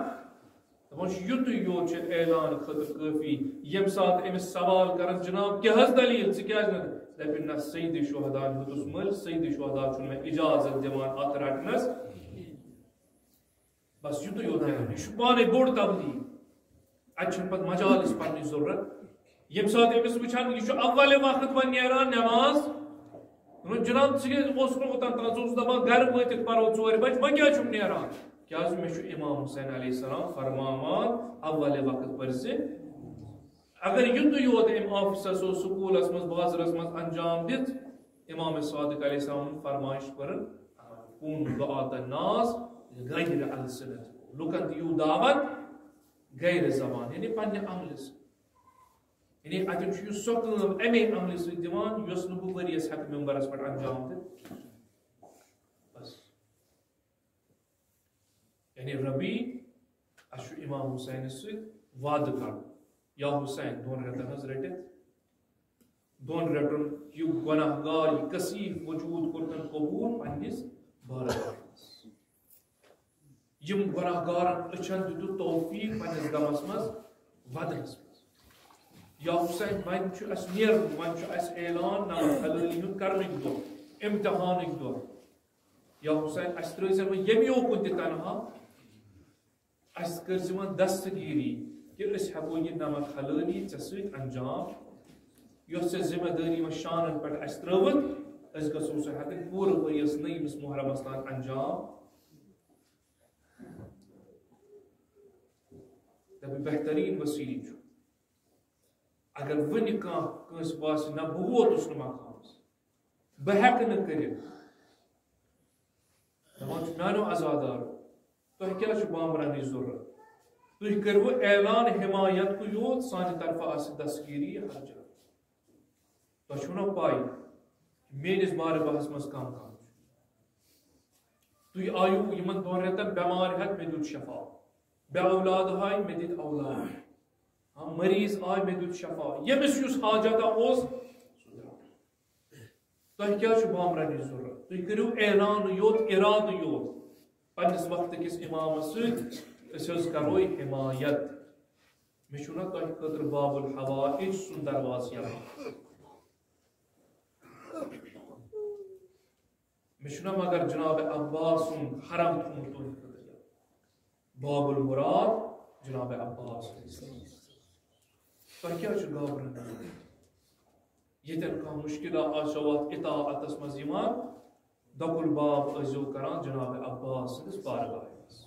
دپان چھُ، یُتُے یوت چھُ اعلان خٲطرٕ کٲفی۔ ییٚمہِ ساتہٕ أمِس سوال کرن، "جناب، کیٛاہ حظ دٔلیٖل، ژٕ کیٛازِ نہٕ؟" دپہِ، "نہ، سید شہداہن ہیوٚتُس مٔلۍ، سید شہدا چھُنہٕ مےٚ اجازت دِوان اتھ رٹنس۔" بس یُتُے یوت نیران۔ یہِ چھُ پانے بوٚڑ تبلیغ۔ اتہِ چھُنہٕ پتہٕ مجالس پرنٕچ ضروٗرت۔ ییٚمہِ ساتہٕ أمِس وٕچھان، یہِ چھُ اولِ وقت وۄنۍ نیران نٮ۪ماز، دوٚپُن، "جناب، ژٕ کیٛازِ اوسُکھ نہٕ اوٚتام تام؟ ژٕ اوسُکھ دپان، گرٕ وٲتِتھ پرو ژورِ بجہِ، وۄنۍ کیٛازِ چھُکھ نیران؟" کیٛازِ مےٚ چھُ امام حسین علیہ السلام فرماوان، اولِ وقت پٔرۍ زِ۔ اگر یُتُے یوت أمۍ آفسس اوس، سکوٗلس منٛز، بازرس منٛز انجام دِتھ، امام صادق علیہ السلامن فرمائش پٔرٕن، "کونوا دعاة الناس غیر السنتکم"، لُکن دِیِو دعوت غیر زبان، یعنی پننہِ عملہِ سۭتۍ۔ یعنی اتٮ۪ن چھُ یہِ سۄ کٲم امے عملہِ سۭتۍ دِوان، یۄس نہٕ بہٕ ؤریَس ہٮ۪کہٕ ممبرس پٮ۪ٹھ انجام دِتھ۔ بس۔ یعنی ربی، اسہِ چھُ امام حسینس سۭتۍ وعدٕ کرُن۔ یا حسین، دۄن رٮ۪تن ہٕنٛز رٔٹِتھ، دۄن رٮ۪تن یہِ گۄناہ گار، یہِ کثیف وجود کوٚرتن قبول پننِس بارگاہس منٛز۔ یِم گۄناہ گارن أچھن دِتُکھ توفیق پننِس غمس منٛز ودنس منٛز۔ یا حسین، وۄنۍ چھُ اسہِ نیرُن، وۄنۍ چھُ اسہِ اعلان نمک حلٲلی ہُنٛد کرنٕکۍ دۄہ، امتحانٕکۍ دۄہ۔ یا حسین، اسہِ ترٲوزٮ۪ن وۄنۍ ییٚمہِ یوکُن تہِ تنہا، اسہِ کٔرزِ وۄنۍ دستگیری کہِ أسۍ ہٮ۪کو یہِ نمک حلٲلی ژےٚ سۭتۍ انجام، یۄس ژےٚ ذمہ دٲری وۄنۍ شانن پٮ۪ٹھ اسہِ ترٲوٕتھ، أسۍ گژھو سۄ ہٮ۪کٕنۍ پوٗرٕ ؤریَس نٔیمِس محرمس تام انجام۔ دَپہِ، بہتریٖن وسیٖلہٕ چھُ۔ اگر وٕنہِ کانٛہہ کٲنٛسہِ باسہِ، "نہ، بہٕ ووتُس نہٕ مقامس، بہٕ ہٮ۪کہٕ نہٕ کٔرِتھ"، دَپان چھُ، "میٛانیو عزادارو، تۄہہِ کیٛاہ چھُ بامبرنٕچ ضروٗرت؟ تُہۍ کٔرِو اعلان حمایت کُے یوت، سانہِ طرفہٕ آسہِ دستگیری ہر جایہِ۔" تۄہہِ چھُو نا پَے، میٲنِس بارگاہَس منٛز کَم کَم چھُ؟ تُہۍ آیِو یِمَن دۄن رٮ۪تَن بٮ۪مار ہٮ۪تھ، مےٚ دیُت شفا۔ بے اولاد آے، مےٚ دِتۍ اولاد۔ ہاں، مریض آے، مےٚ دیُت شفا۔ ییٚمِس یُس حاجت اوس، سُہ درٛاو۔ تۄہہِ کیٛاہ چھُ بامبرنٕچ ضروٗرت؟ تُہۍ کٔرِو اعلان یوت، اِرادٕ یوت پننِس وقتہٕ کِس اِمامَس سۭتۍ، أسۍ حظ کَروے حمایت۔ مےٚ چھُنہ تۄہہِ خٲطرٕ باب الحوائج سُنٛد دروازٕ یَلہٕ۔ مےٚ چھُنہ مگر جناب عباس سُنٛد حرم تھوٚمُت تُہنٛدِ خٲطرٕ یَلہٕ۔ باب المراد جناب عباس۔ تۄہہِ کیٛاہ چھُ گابرُن؟ ییٚتٮ۪ن کانٛہہ مُشکِلات آسیو اَتھ اطاعتس منٛز یِوان، دۄکُل باب ٲسۍزیو کران جناب عباس سٕنٛدِس بارگاہس منٛز۔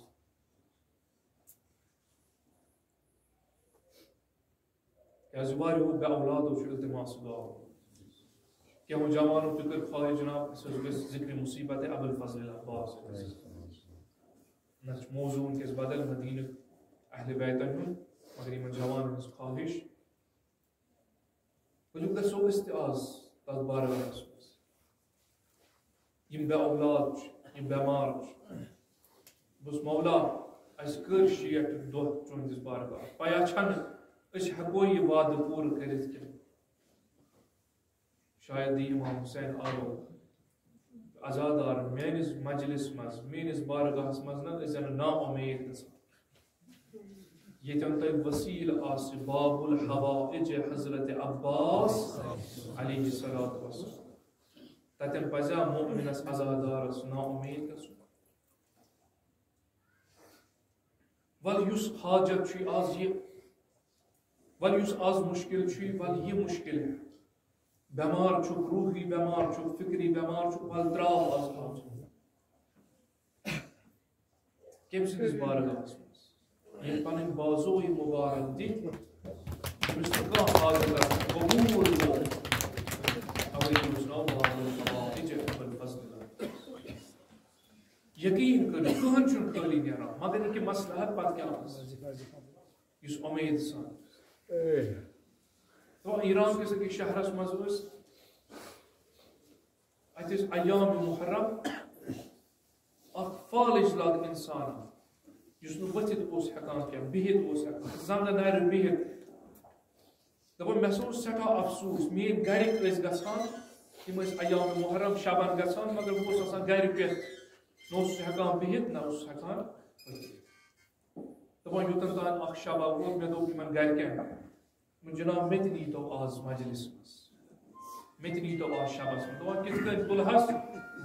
کیٛازِ واریاہو بے اولادو چھُ التماس دعا۔ کینٛہو جوانو تہِ کٔر خواہش، جناب، أسۍ حظ گٔژھۍ ذکرِ مصیبت ابوالفضل العباس۔ نہ چھُ موضوع وٕنکیٚس بدل مدینہٕ اہل بیتن ہُنٛد، مگر یِمن جوانن ہٕنٛز خواہش۔ ؤلِو گژھو أسۍ تہِ آز تَتھ بارگاہَس منٛز۔ یِم بے اولاد چھِ، یِم بٮ۪مار چھِ۔ بہٕ چھُس، مولا، اَسہِ کٔرۍ شیٹھ دۄہ چٲنِس بارگاہَس۔ پَیا چھَنہٕ أسۍ ہٮ۪کو یہِ وعدٕ پوٗرٕ کٔرِتھ کِنہٕ۔ شاید دی امام حسین آرو۔ عزادار، میٲنِس مجلس منٛز، میٲنِس بارگاہس منٛز نہ ٲسۍ زن نا امید گژھان۔ ییٚتٮ۪ن تۄہہِ وسیلہٕ آسہِ باب الحوائج حضرت عباس علیہ الصلوۃ والسلام، تتٮ۪ن پزیا مؤمنس عزادارس نا امید گژھُن؟ ول یُس حاجت چھُ آز یہِ، ول یُس آز مُشکِل چھُ، ول یہِ مُشکِل۔ بٮ۪مار چھُکھ، روحی بٮ۪مار چھُکھ، فکری بٮ۪مار چھُکھ، ول تراو آز آز۔ کٔمۍ سٕنٛدِس بارگاہس منٛز؟ ییٚلہِ پنٕنۍ بازو یہِ مُبارک دِتھ، أمِس نہٕ کانٛہہ حاجت آسہِ قبوٗل۔ اوے دوٚپُس، "نو باب الحوائج ابوالفضل اللہ۔" یقین کٔرِو، کٕہٕنۍ چھُنہٕ خٲلی نیران، مگر یہِ کہِ مصلحت پتہٕ کیٛاہ آسہِ، یُس اُمید سان۔ تو ایران کِس أکِس شہرس منٛز ٲسۍ، اَتہِ ٲسۍ ایام محرم، اکھ فالج لد انسان، یُس نہٕ ؤتھِتھ اوس ہٮ۪کان کینٛہہ، بِہِتھ اوس ہٮ۪کان، زنٛگہٕ نرِ بِہِتھ۔ دَپان، مےٚ ہسا اوس سٮ۪ٹھاہ افسوس، میٛٲنۍ گرِکۍ ٲسۍ گژھان، تِم ٲسۍ ایام محرم شبن گژھان، مگر بہٕ اوسُس آسان گرِ بِہِتھ، نہ اوسُس ہٮ۪کان بِہِتھ، نہ اوسُس ہٮ۪کان ؤتھِتھ۔ دَپان، یوٚتَن تام اکھ شبا ووت، مےٚ دوٚپ یِمن گرِکٮ۪ن، دوٚپُن، "جناب، مےٚ تہِ نیٖتو آز مجلس منٛز، مےٚ تہِ نیٖتو آز شبس منٛز۔" دَپان، "کِتھ کٔنۍ تُلہس،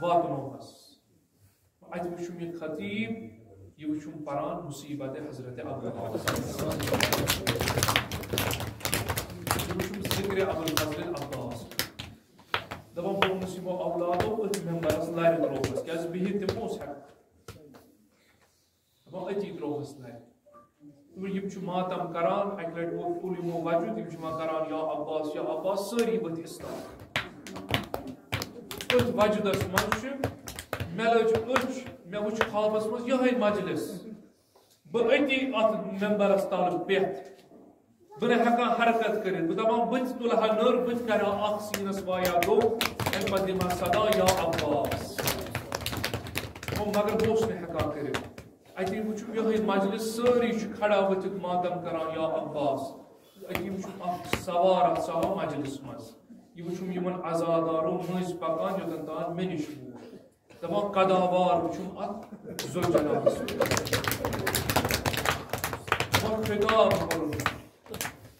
واتنوہس؟" اَتہِ وٕچھُم یہِ خطیب، یہِ وٕچھُم پران مصیبت حضرت عباس۔ یہِ وٕچھُم ذکر ابوالفضل عباس۔ دپان بہٕ ووٚنُس یِمو اولادو أتھۍ ممبرس لرِ ترٛووُس، کیازِ بِہِتھ تہِ اوس ہٮ۪کان۔ دپان أتی ترٛووُس لرِ۔ دوٚپُن، یِم چھِ ماتم کران، اکہِ لٹہِ ووت کُل یِمو وجُد، یِم چھِ وۄنۍ کران یا عباس، یا عباس، سٲری ؤتھۍ اسلام۔ أتھۍ وجدس منٛز چھِ، مےٚ لٔج أچھ، مےٚ وٕچھ خوابس منٛز یِہوٚے مجلس۔ بہٕ أتی اتھ ممبرس تل پٮ۪تھ، بہٕ نہٕ ہٮ۪کان حرکت کٔرِتھ۔ بہٕ دپان، بہٕ تہِ تُلہٕ ہا نٔر، بہٕ تہِ کرٕ ہا اکھ سیٖنس وایا گوٚو، امہِ پتہٕ دِمہٕ ہا صدا یا عباس۔ گوٚو، مگر بہٕ اوسُس نہٕ ہٮ۪کان کٔرِتھ۔ اتی وٕچھُم یِہوٚے مجلس، سٲری چھِ کھڑا ؤتھِتھ ماتم کران یا عباس۔ اتی وٕچھُم اکھ سوار اتھ سارا مجلس منٛز۔ یہِ وٕچھُم یِمن عزادارو مٔنٛزۍ پکان، یوٚتن تام مےٚ نِش ووت۔ دپان قداوار وٕچھُم اتھ ذوالجلالس۔ دپان خطاب کوٚرُن۔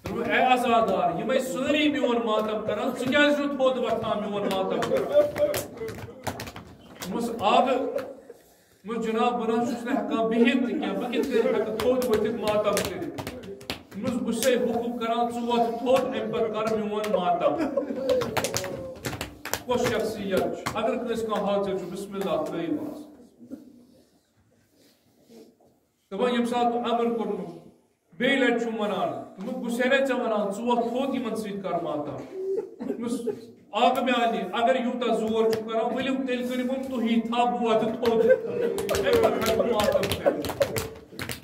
دوٚپُن، اے عزادار، یِمے سٲری میون ماتم کران، ژٕ کیازِ چھُکھ تھوٚد وۄتھان میون ماتم کران؟ دوٚپمَس، آ، بہٕ، دوٚپمَس، جناب، بہٕ نہ حظ چھُس نہٕ ہٮ۪کان بِہِتھ تہِ کینٛہہ، بہٕ کِتھ کٔنۍ ہٮ۪کہٕ تھوٚد ؤتھِتھ ماتم کٔرِتھ؟ دوٚپمَس، بہٕ چھُسے حُکُم کران، ژٕ وۄتھ تھوٚد، اَمہِ پتہٕ کر میون ماتم۔ کۄس شخصیت چھِ؟ اگر کٲنٛسہِ کانٛہہ حاضر چھُ، بسم اللہ ترٲیِو حظ۔ دپان، ییٚمہِ ساتہٕ تُہۍ امر کوٚرمُت، بیٚیہِ لٹہِ چھُم ونان، دوٚپمُت، بہٕ چھُسے نا ژےٚ ونان، ژٕ وۄتھ تھوٚد یِمن سۭتۍ کر ماتم۔ دوٚپمَس، آقا میانہِ، اگر یوٗتاہ زور چھُ کران، ؤلِو تیٚلہِ کٔرِو وۄنۍ تُہی تھپھ، بہٕ وۄتھٕ تھوٚد۔ اَمہِ پتہٕ ہٮ۪کہٕ بہٕ ماتم کٔرِتھ۔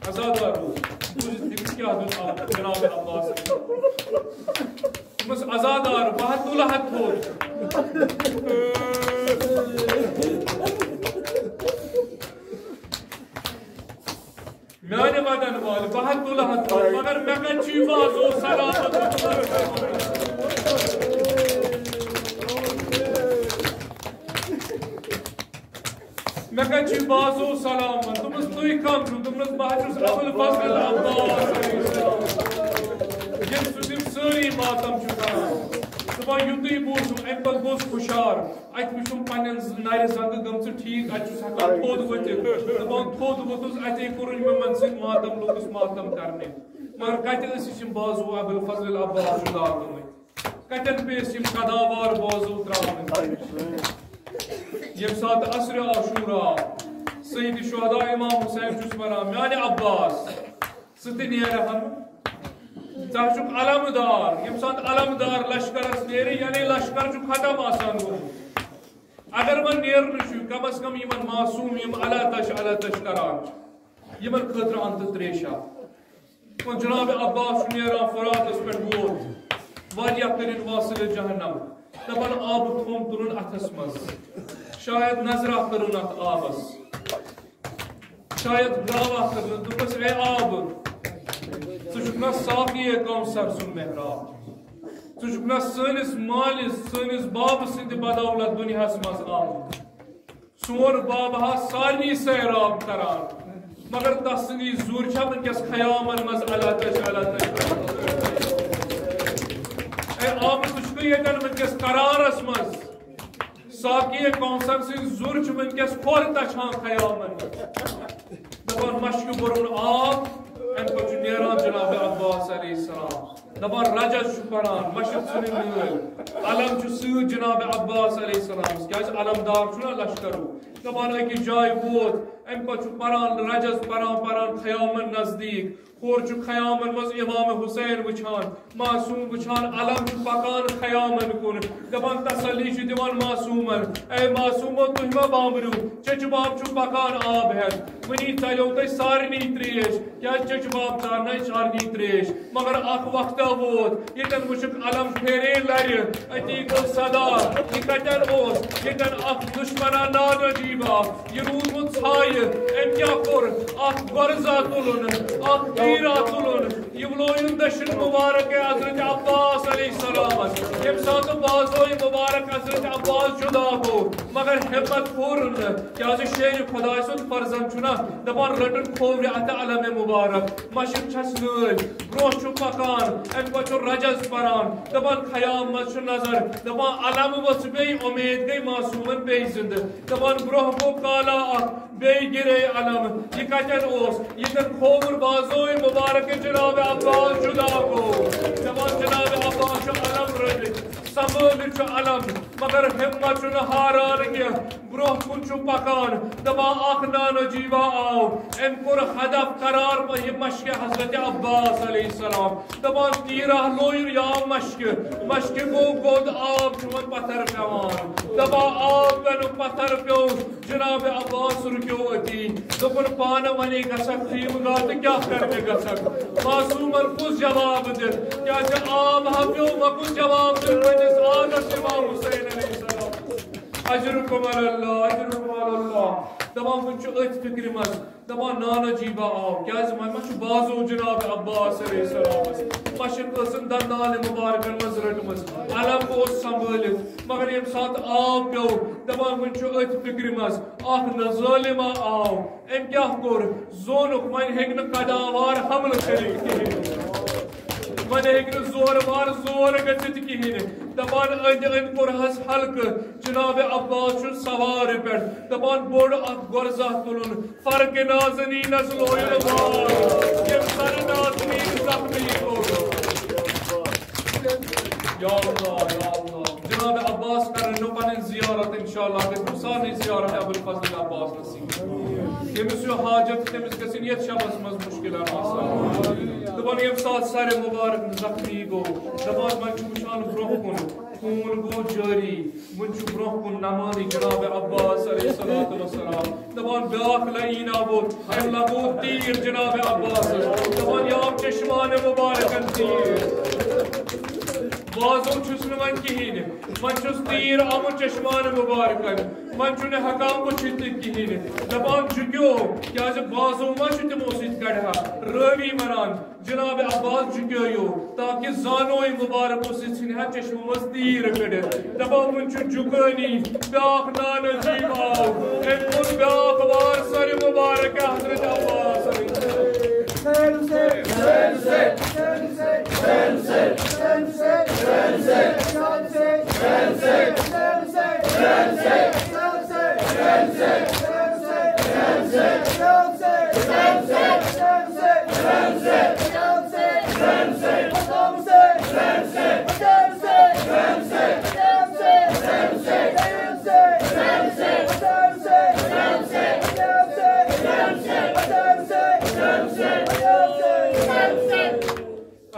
عزادارو، بوٗزِو تٔمِس کیٛاہ دیُت جناب عباس۔ دوٚپمَس، عزادار، بہٕ ہا تُلہٕ ہا تھوٚد۔ میانہِ ودن وٲلۍ، بہٕ ہا تُلہٕ ہا تھوٚد، مگر مےٚ کتہِ چھُ یہِ بازو سلامت؟ مےٚ کتہِ چھُ یہِ بازو سلامت؟ دوٚپمَس، تُہۍ کم چھِو؟ دوٚپمَس، بہٕ ہا چھُس ابوالفضل عباس علیہ السلام۔ ییٚمہِ سۭتۍ یِم سٲری ماتم چھِ کران۔ دَپان، یُتُے بوٗزُم، اَمہِ پتہٕ گوٚوُس ہُشار۔ اَتہِ وٕچھُم پننٮ۪ن ز-، نرِ زنٛگہٕ گٔمژٕ ٹھیٖک، اَتہِ چھُس ہٮ۪کان تھوٚد ؤتھِتھ۔ دَپان، تھوٚد ووٚتھُس، اَتے کوٚرُن یِمن سۭتۍ ماتم، لوٚگُس ماتم کرنہِ۔ مگر کَتہِ ٲسۍ یِم بازو ابوالفضل عباس جُدا گٔمٕتۍ؟ کَتٮ۪ن پیٚیَس یِم قداوار بازو ترٛاوٕنۍ؟ ییٚمہِ ساتہٕ عصرِ عاشورا سید شہدا امام حسین چھُس وَنان، میانہِ عباس، ژٕ تہِ نیرٕ ہا نہٕ۔ ژٕ چھُکھ علمدار۔ ییٚمہِ ساتہٕ علمدار لشکرس نیرِ، یعنی لشکر چھُ ختم آسان گوٚمُت۔ اگر وۄنۍ نیرنہٕ چھُ، کم از کم یِمن معصوم یِم اللہ تش اللہ تش کران چھِ، یِمن خٲطرٕ اَن تہٕ تریشا۔ وۄنۍ جناب عباس چھُ نیران فراتس پٮ۪ٹھ ووت، واریاہ کٔرِن واصل جہنم، دپان آبہٕ تھوٚم تُلُن اتھس منٛز، شاید نظرا کٔرٕن اتھ آبس۔ شاید گراوا کٔرنَس، دوٚپُس، اے آب، ژٕ چھُکھ نا ساقی کوثر سُنٛد محراب؟ ژٕ چھُکھ نا سٲنِس مٲلِس، سٲنِس بابہٕ سٕنٛدِ بدولت دُنیاہَس منٛز آمُت؟ سون باب ہا سارنٕے سیراب کران، مگر تس سٕنٛدی زُر چھا وٕنکیٚس خیامن منٛز اللہ تعالیٰ، اللہ تعالیٰ؟ اے آب، ژٕ چھُکھ ییٚتٮ۪ن وٕنکیٚس قرارس منٛز؟ ساقی کوثر سٕنٛز زُر چھِ وٕنکیٚس کھۄر تَچھان خیامن۔ دَپان، مَشکہِ بوٚرُن آب، اَمہِ پَتہٕ چھُ نیران جناب عباس علیہ السلام۔ دَپان، رجز چھُ پَران، مَشٕکۍ ژھٕنٕنۍ نٲلۍ۔ علم چھُ سۭتۍ جناب عباس علیہ السلامَس، کیٛازِ علمدار چھُنہ لشکرُک۔ دَپان، أکِس جایہِ ووت، اَمہِ پَتہٕ چھُ پَران، رجز پَران، پَران خیامن نزدیٖک۔ ہورٕ چھُ خیامن منٛز امام حسین وٕچھان، معصوم وٕچھان، علم چھُ پکان خیامن کُن، دپان تسلی چھُ دِوان معصومن، اے معصومو، تُہۍ ما بامبرِو؟ چچہِ باب چھُ پکان آب ہٮ۪تھ، وٕنی ژلیو تۄہہِ سارنٕے تریش، کیازِ چچہِ باب ژارنٲے سارنٕے تریش۔ مگر اکھ وقتہ ووت، ییٚتٮ۪ن وٕچھُکھ علم پھیرے لرِ، أتی گوٚو صدا، یہِ کتٮ۪ن اوس؟ ییٚتٮ۪ن اکھ دُشمنا نادٲدی باو، یہِ روٗدمُت ژھایہِ، أمۍ کیٛاہ کوٚر؟ اکھ گۄرزا تُلُن، اکھ تیٖرا تُلُن، یہِ وُلویُن دٔچھُن مُبارک حضرت عباس علیہ السلامس۔ ییٚمہِ ساتہٕ بازوے مُبارک حضرت عباس جُدا گوٚو، مگر ہمت پھوٗرُن نہٕ، کیٛازِ شیرِ خۄداے سُنٛد فرزند چھُنہ دپان، رٔٹُن کھوورِ اتھٕ علمِ مُبارک۔ مشرق چھس نٲلۍ، برونٛہہ چھُ پکان، امہِ پتہٕ چھُ رجز پران، دپان خیام منٛز چھُ نظر، دپان علم ؤژھ بیٚیہِ، اُمید گٔے معصومن بیٚیہِ زندٕ۔ دپان برونٛہہ گوٚو کالا اکھ، بیٚیہِ گِرے علم۔ یہِ کتٮ۪ن اوس؟ ییٚتٮ۪ن کھووُر بازوے مُبارک جناب عباس جُدا گوٚو۔ دپان جناب عباس چھُ علم رٔٹِتھ، سنبھٲلِتھ چھُ علم، مگر ہمت چھُنہٕ ہاران کینٛہہ۔ برونٛہہ کُن چھُ پکان، دپان اکھ نانجیبا آو، أمۍ کوٚر ہدف قرار، یہِ مشکہِ حضرت عباس علیہ السلام۔ دپان تیٖرہ لویُن یا مشکہِ، مشکہِ گوٚو گوٚد، آب چھُ وۄنۍ پتھر پٮ۪وان۔ دپان آب پٮ۪نُک پتھر پیوٚو، جناب عباس رُکیو أتی۔ دوٚپُن پانہٕ وَنے گژھکھ خیمہٕ گاہ تہٕ کیٛاہ کرنہِ گژھکھ؟ معصوٗمن کُس جواب دِتھ؟ کیٛازِ آب ہا پیوٚو، وۄنۍ کُس جواب دِتھ پننِس آلس امام حسین علیہ السلام؟ اجرکم علی اللہ، اجرکم علی اللہ۔ دپان وُنہِ چھُ أتھۍ فکرِ منٛز۔ دپان نانا جی با آو، کیازِ وۄنۍ ما چھُ بازو جناب عباس علیہ السلامس؟ مشرق ٲسٕن دندانہِ مبارکن منٛز رٔٹمٕژ، علم اوس سنبھٲلِتھ، مگر ییٚمہِ ساتہٕ آب پیوٚو، دپان وُنہِ چھُ أتھۍ فکرِ منٛز۔ اکھ نہ ظٲلما آو، أمۍ کیٛاہ کوٚر؟ زونُکھ، وۄنۍ ہیٚکہِ نہٕ قداوار حملہٕ کٔرِتھ کِہیٖنۍ، وۄنۍ ہیٚکہِ نہٕ زورٕ وار زور گٔژھِتھ کِہیٖنۍ۔ دپان أنٛدۍ أنٛدۍ کوٚرہس حلقہٕ، جناب عباس چھُ سوارِ پٮ۪ٹھ، دپان بوٚڑ اکھ گۄرزہ تُلُن، فرق نازنینس لویُن وار، ییٚمہِ سرٕ نازنین زخمی کوٚر۔ یا اللہ، یا اللہ۔ جناب عباس کرن نہٕ پنٕنۍ زیارت، انشاءاللہ گژھِ نہٕ سارنٕے زیارت ابوالفضل عباس نصیب۔ ییٚمِس یہِ حاجت، تٔمِس گژھن یتھ شبس منٛز مشکلات آسان۔ دپان ییٚمہِ ساتہٕ سرِ مبارک زخمی گوٚو، دپان وۄنۍ چھُ وٕچھان برونٛہہ کُن، خوٗن گوٚو جٲری، وۄنۍ چھُ برونٛہہ کُن نمٲنی جناب عباس علیہ الصلوۃ والسلام۔ دپان بیٛاکھ لعین آو، أمۍ لگوو تیٖر جناب عباسس۔ دپان یہِ آو چشمان مبارکن تیٖر۔ بازو چھُس نہٕ وۄنۍ کِہیٖنۍ، وۄنۍ چھُس تیٖر آمُت چشمان مبارکن، وۄنۍ چھُنہٕ ہٮ۪کان وٕچھِتھ تہِ کِہیٖنۍ۔ دپان جُکیو، کیٛازِ بازو ما چھُ تِمو سۭتۍ کڑِ ہا؟ رٲوی ونان، جناب عباس جُکیو، تاکہ زانوے مبارک اوس، یہِ ژھٕنہِ ہا چشمہٕ منٛز تیٖر کٔڑِتھ۔ دپان وُنہِ چھُ جُکٲنی، بیٛاکھ نانجیب آو، أمۍ کوٚر بیٛاکھ وار سرِ مبارک حضرت عباس علیہ السلام۔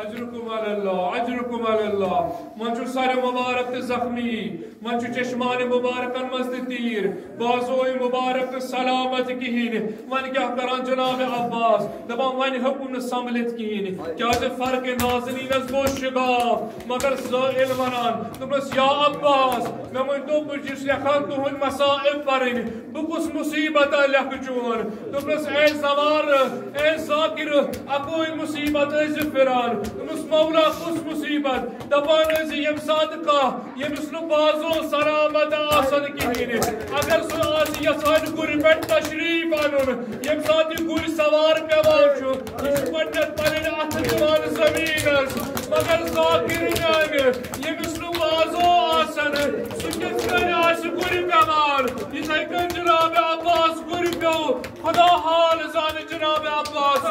اجرکم علی اللہ، اجرکم علی اللہ۔ وۄنۍ چھُ سرِ مبارک تہِ زخمی، وۄنۍ چھُ چشمان مبارکن منٛز تہِ تیٖر، بازوے مبارک تہِ سلامت کِہیٖنۍ۔ وۄنۍ کیٛاہ کران جناب عباس؟ دپان وۄنۍ ہیوٚکُم نہٕ سنبھلِتھ کِہیٖنۍ، کیٛازِ فرق نازنینس گوٚو شگاف۔ مگر زٲیِل ونان، دوٚپنس یا عباس، مےٚ ؤنۍ تو، بہٕ چھُس یژھان تُہنٛدۍ مصائب پرٕنۍ، بہٕ کُس مصیبت لیکھٕ چون؟ دوٚپنس اے زوار، اے ذاکر، اکوے مصیبت ٲسۍ زِ پھران۔ دوٚپنس مولا کُس مصیبت؟ دپان ٲسۍ زِ ییٚمہِ ساتہٕ کانٛہہ ییٚمِس نہٕ بازو سلامت آسن کِہیٖنۍ، اگر سُہ آسہِ یژھان گُرِ پٮ۪ٹھ تشریف انُن، ییٚمہِ ساتہٕ یہِ گُرۍ سوار پٮ۪وان چھُ، یہِ چھُ گۄڈٕنٮ۪تھ پنٕنۍ اتھٕ دِوان زٔمیٖنس۔ مگر ذاکر میانہِ، ییٚمِس نہٕ بازو آسن، سُہ کِتھ کٔنۍ آسہِ گُرِ پٮ۪وان؟ یِتھے کٔنۍ جناب عباس گُرِ پیوٚو، خدا حال زانہِ جناب عباس،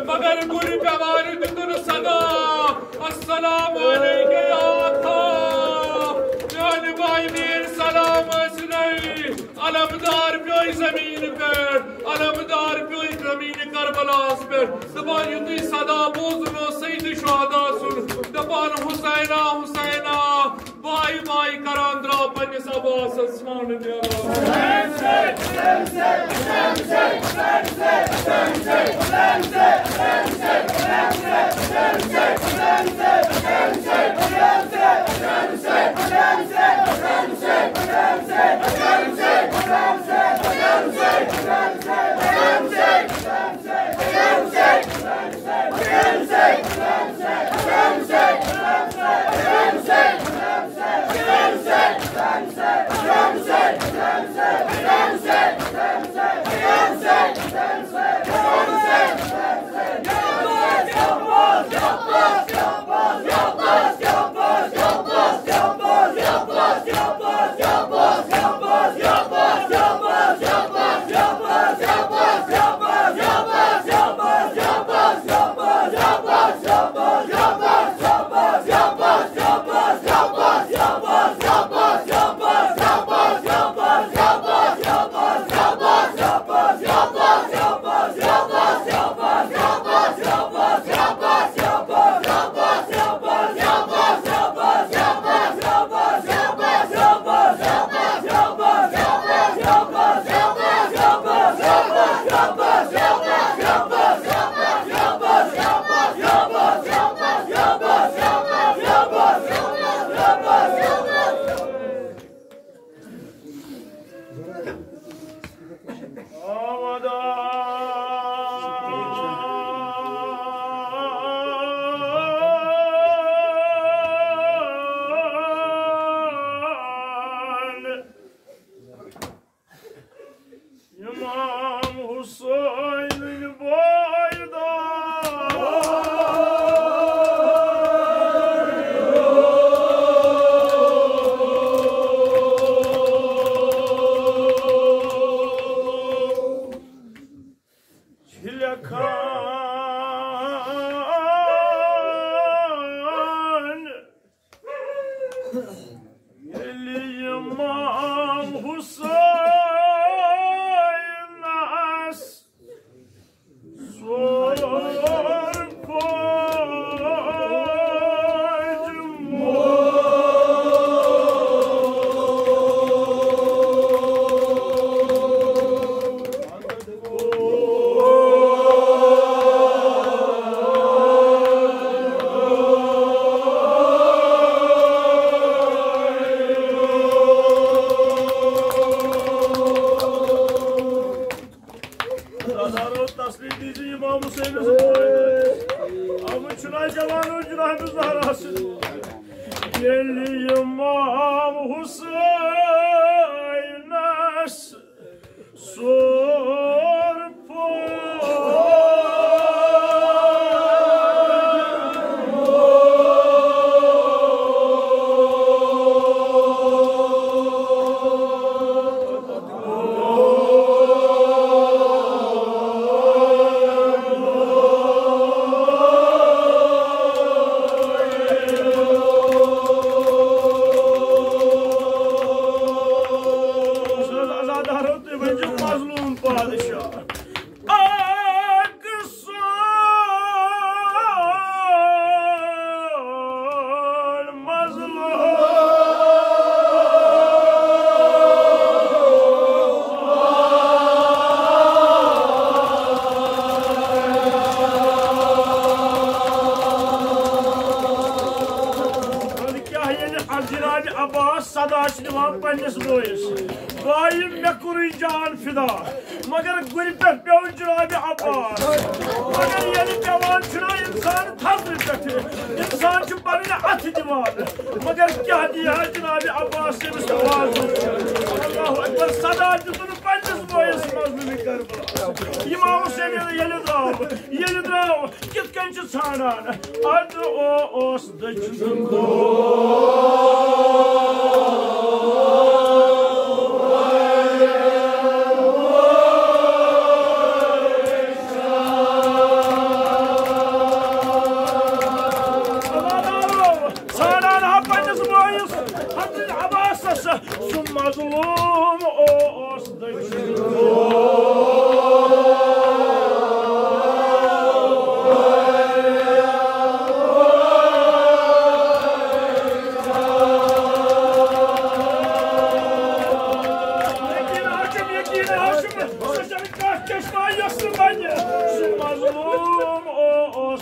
مگر گُرِ پٮ۪وان دیُتُن صدا، السلام علیک یا اخا، میانہِ بایہِ میٲنۍ سلام ٲسۍ نَے۔ علمدار پیوٚو زمین پٮ۪ٹھ، علمدار پیوٚو زمین کربلاہس پٮ۪ٹھ۔ دپان یُتھُے صدا بوزُن اوس سید شہدا سُنٛد، دپان حسینا، حسینا، بایہِ بایہِ کران درٛاو پننِس عباسس ژھانٛڈنہِ۔ امام حسین بویدہ۔ چھِ لیکھان، ییٚلہِ امام حسینس ژور پھٲج برادرو، تسلی دیزیو امام حسینس۔ امن چھُنہ جوانو جناب زہرا سۭتۍ۔ ییٚلہِ امام حسینس سور پھٲج عزادارو، تُہۍ ؤنۍزیو مظلوم پادشاہ۔ اکھ سون مظلوم۔ کیٛاہ ییٚلہِ جناب عباس صدا چھِ دِوان پننِس بٲیِس، بایہِ مےٚ کوٚرُے جان فدا، مگر گُرِ پٮ۪ٹھ پیوٚو جناب عباس۔ مگر ییٚلہِ پٮ۪وان چھُنہ اِنسان تھزرِ پٮ۪ٹھٕ، اِنسان چھُ پنٕنۍ اَتھٕ دِوان، مگر کیٛاہ دِیہِ ہا جناب عباس تٔمِس آواز؟ اللہ اکبر، صدا دیُتُن پننِس بٲیِس مظلومِ کربلا۔ امام حسین ییٚلہِ درٛاو، ییٚلہِ درٛاو، کِتھ کٔنۍ چھِ ژھانڈان؟ ادٕ او اوس دٔچھُن۔ ژھانڈان ہا پننِس بٲیِس حضرت عباسس، سُہ مظلوم اوس۔ یقین حاکم، یقین حاکم، سۄ چھنہٕ کانٛہہ چشمہ یۄس نہٕ بنہِ۔ سُہ مظلوم اوس۔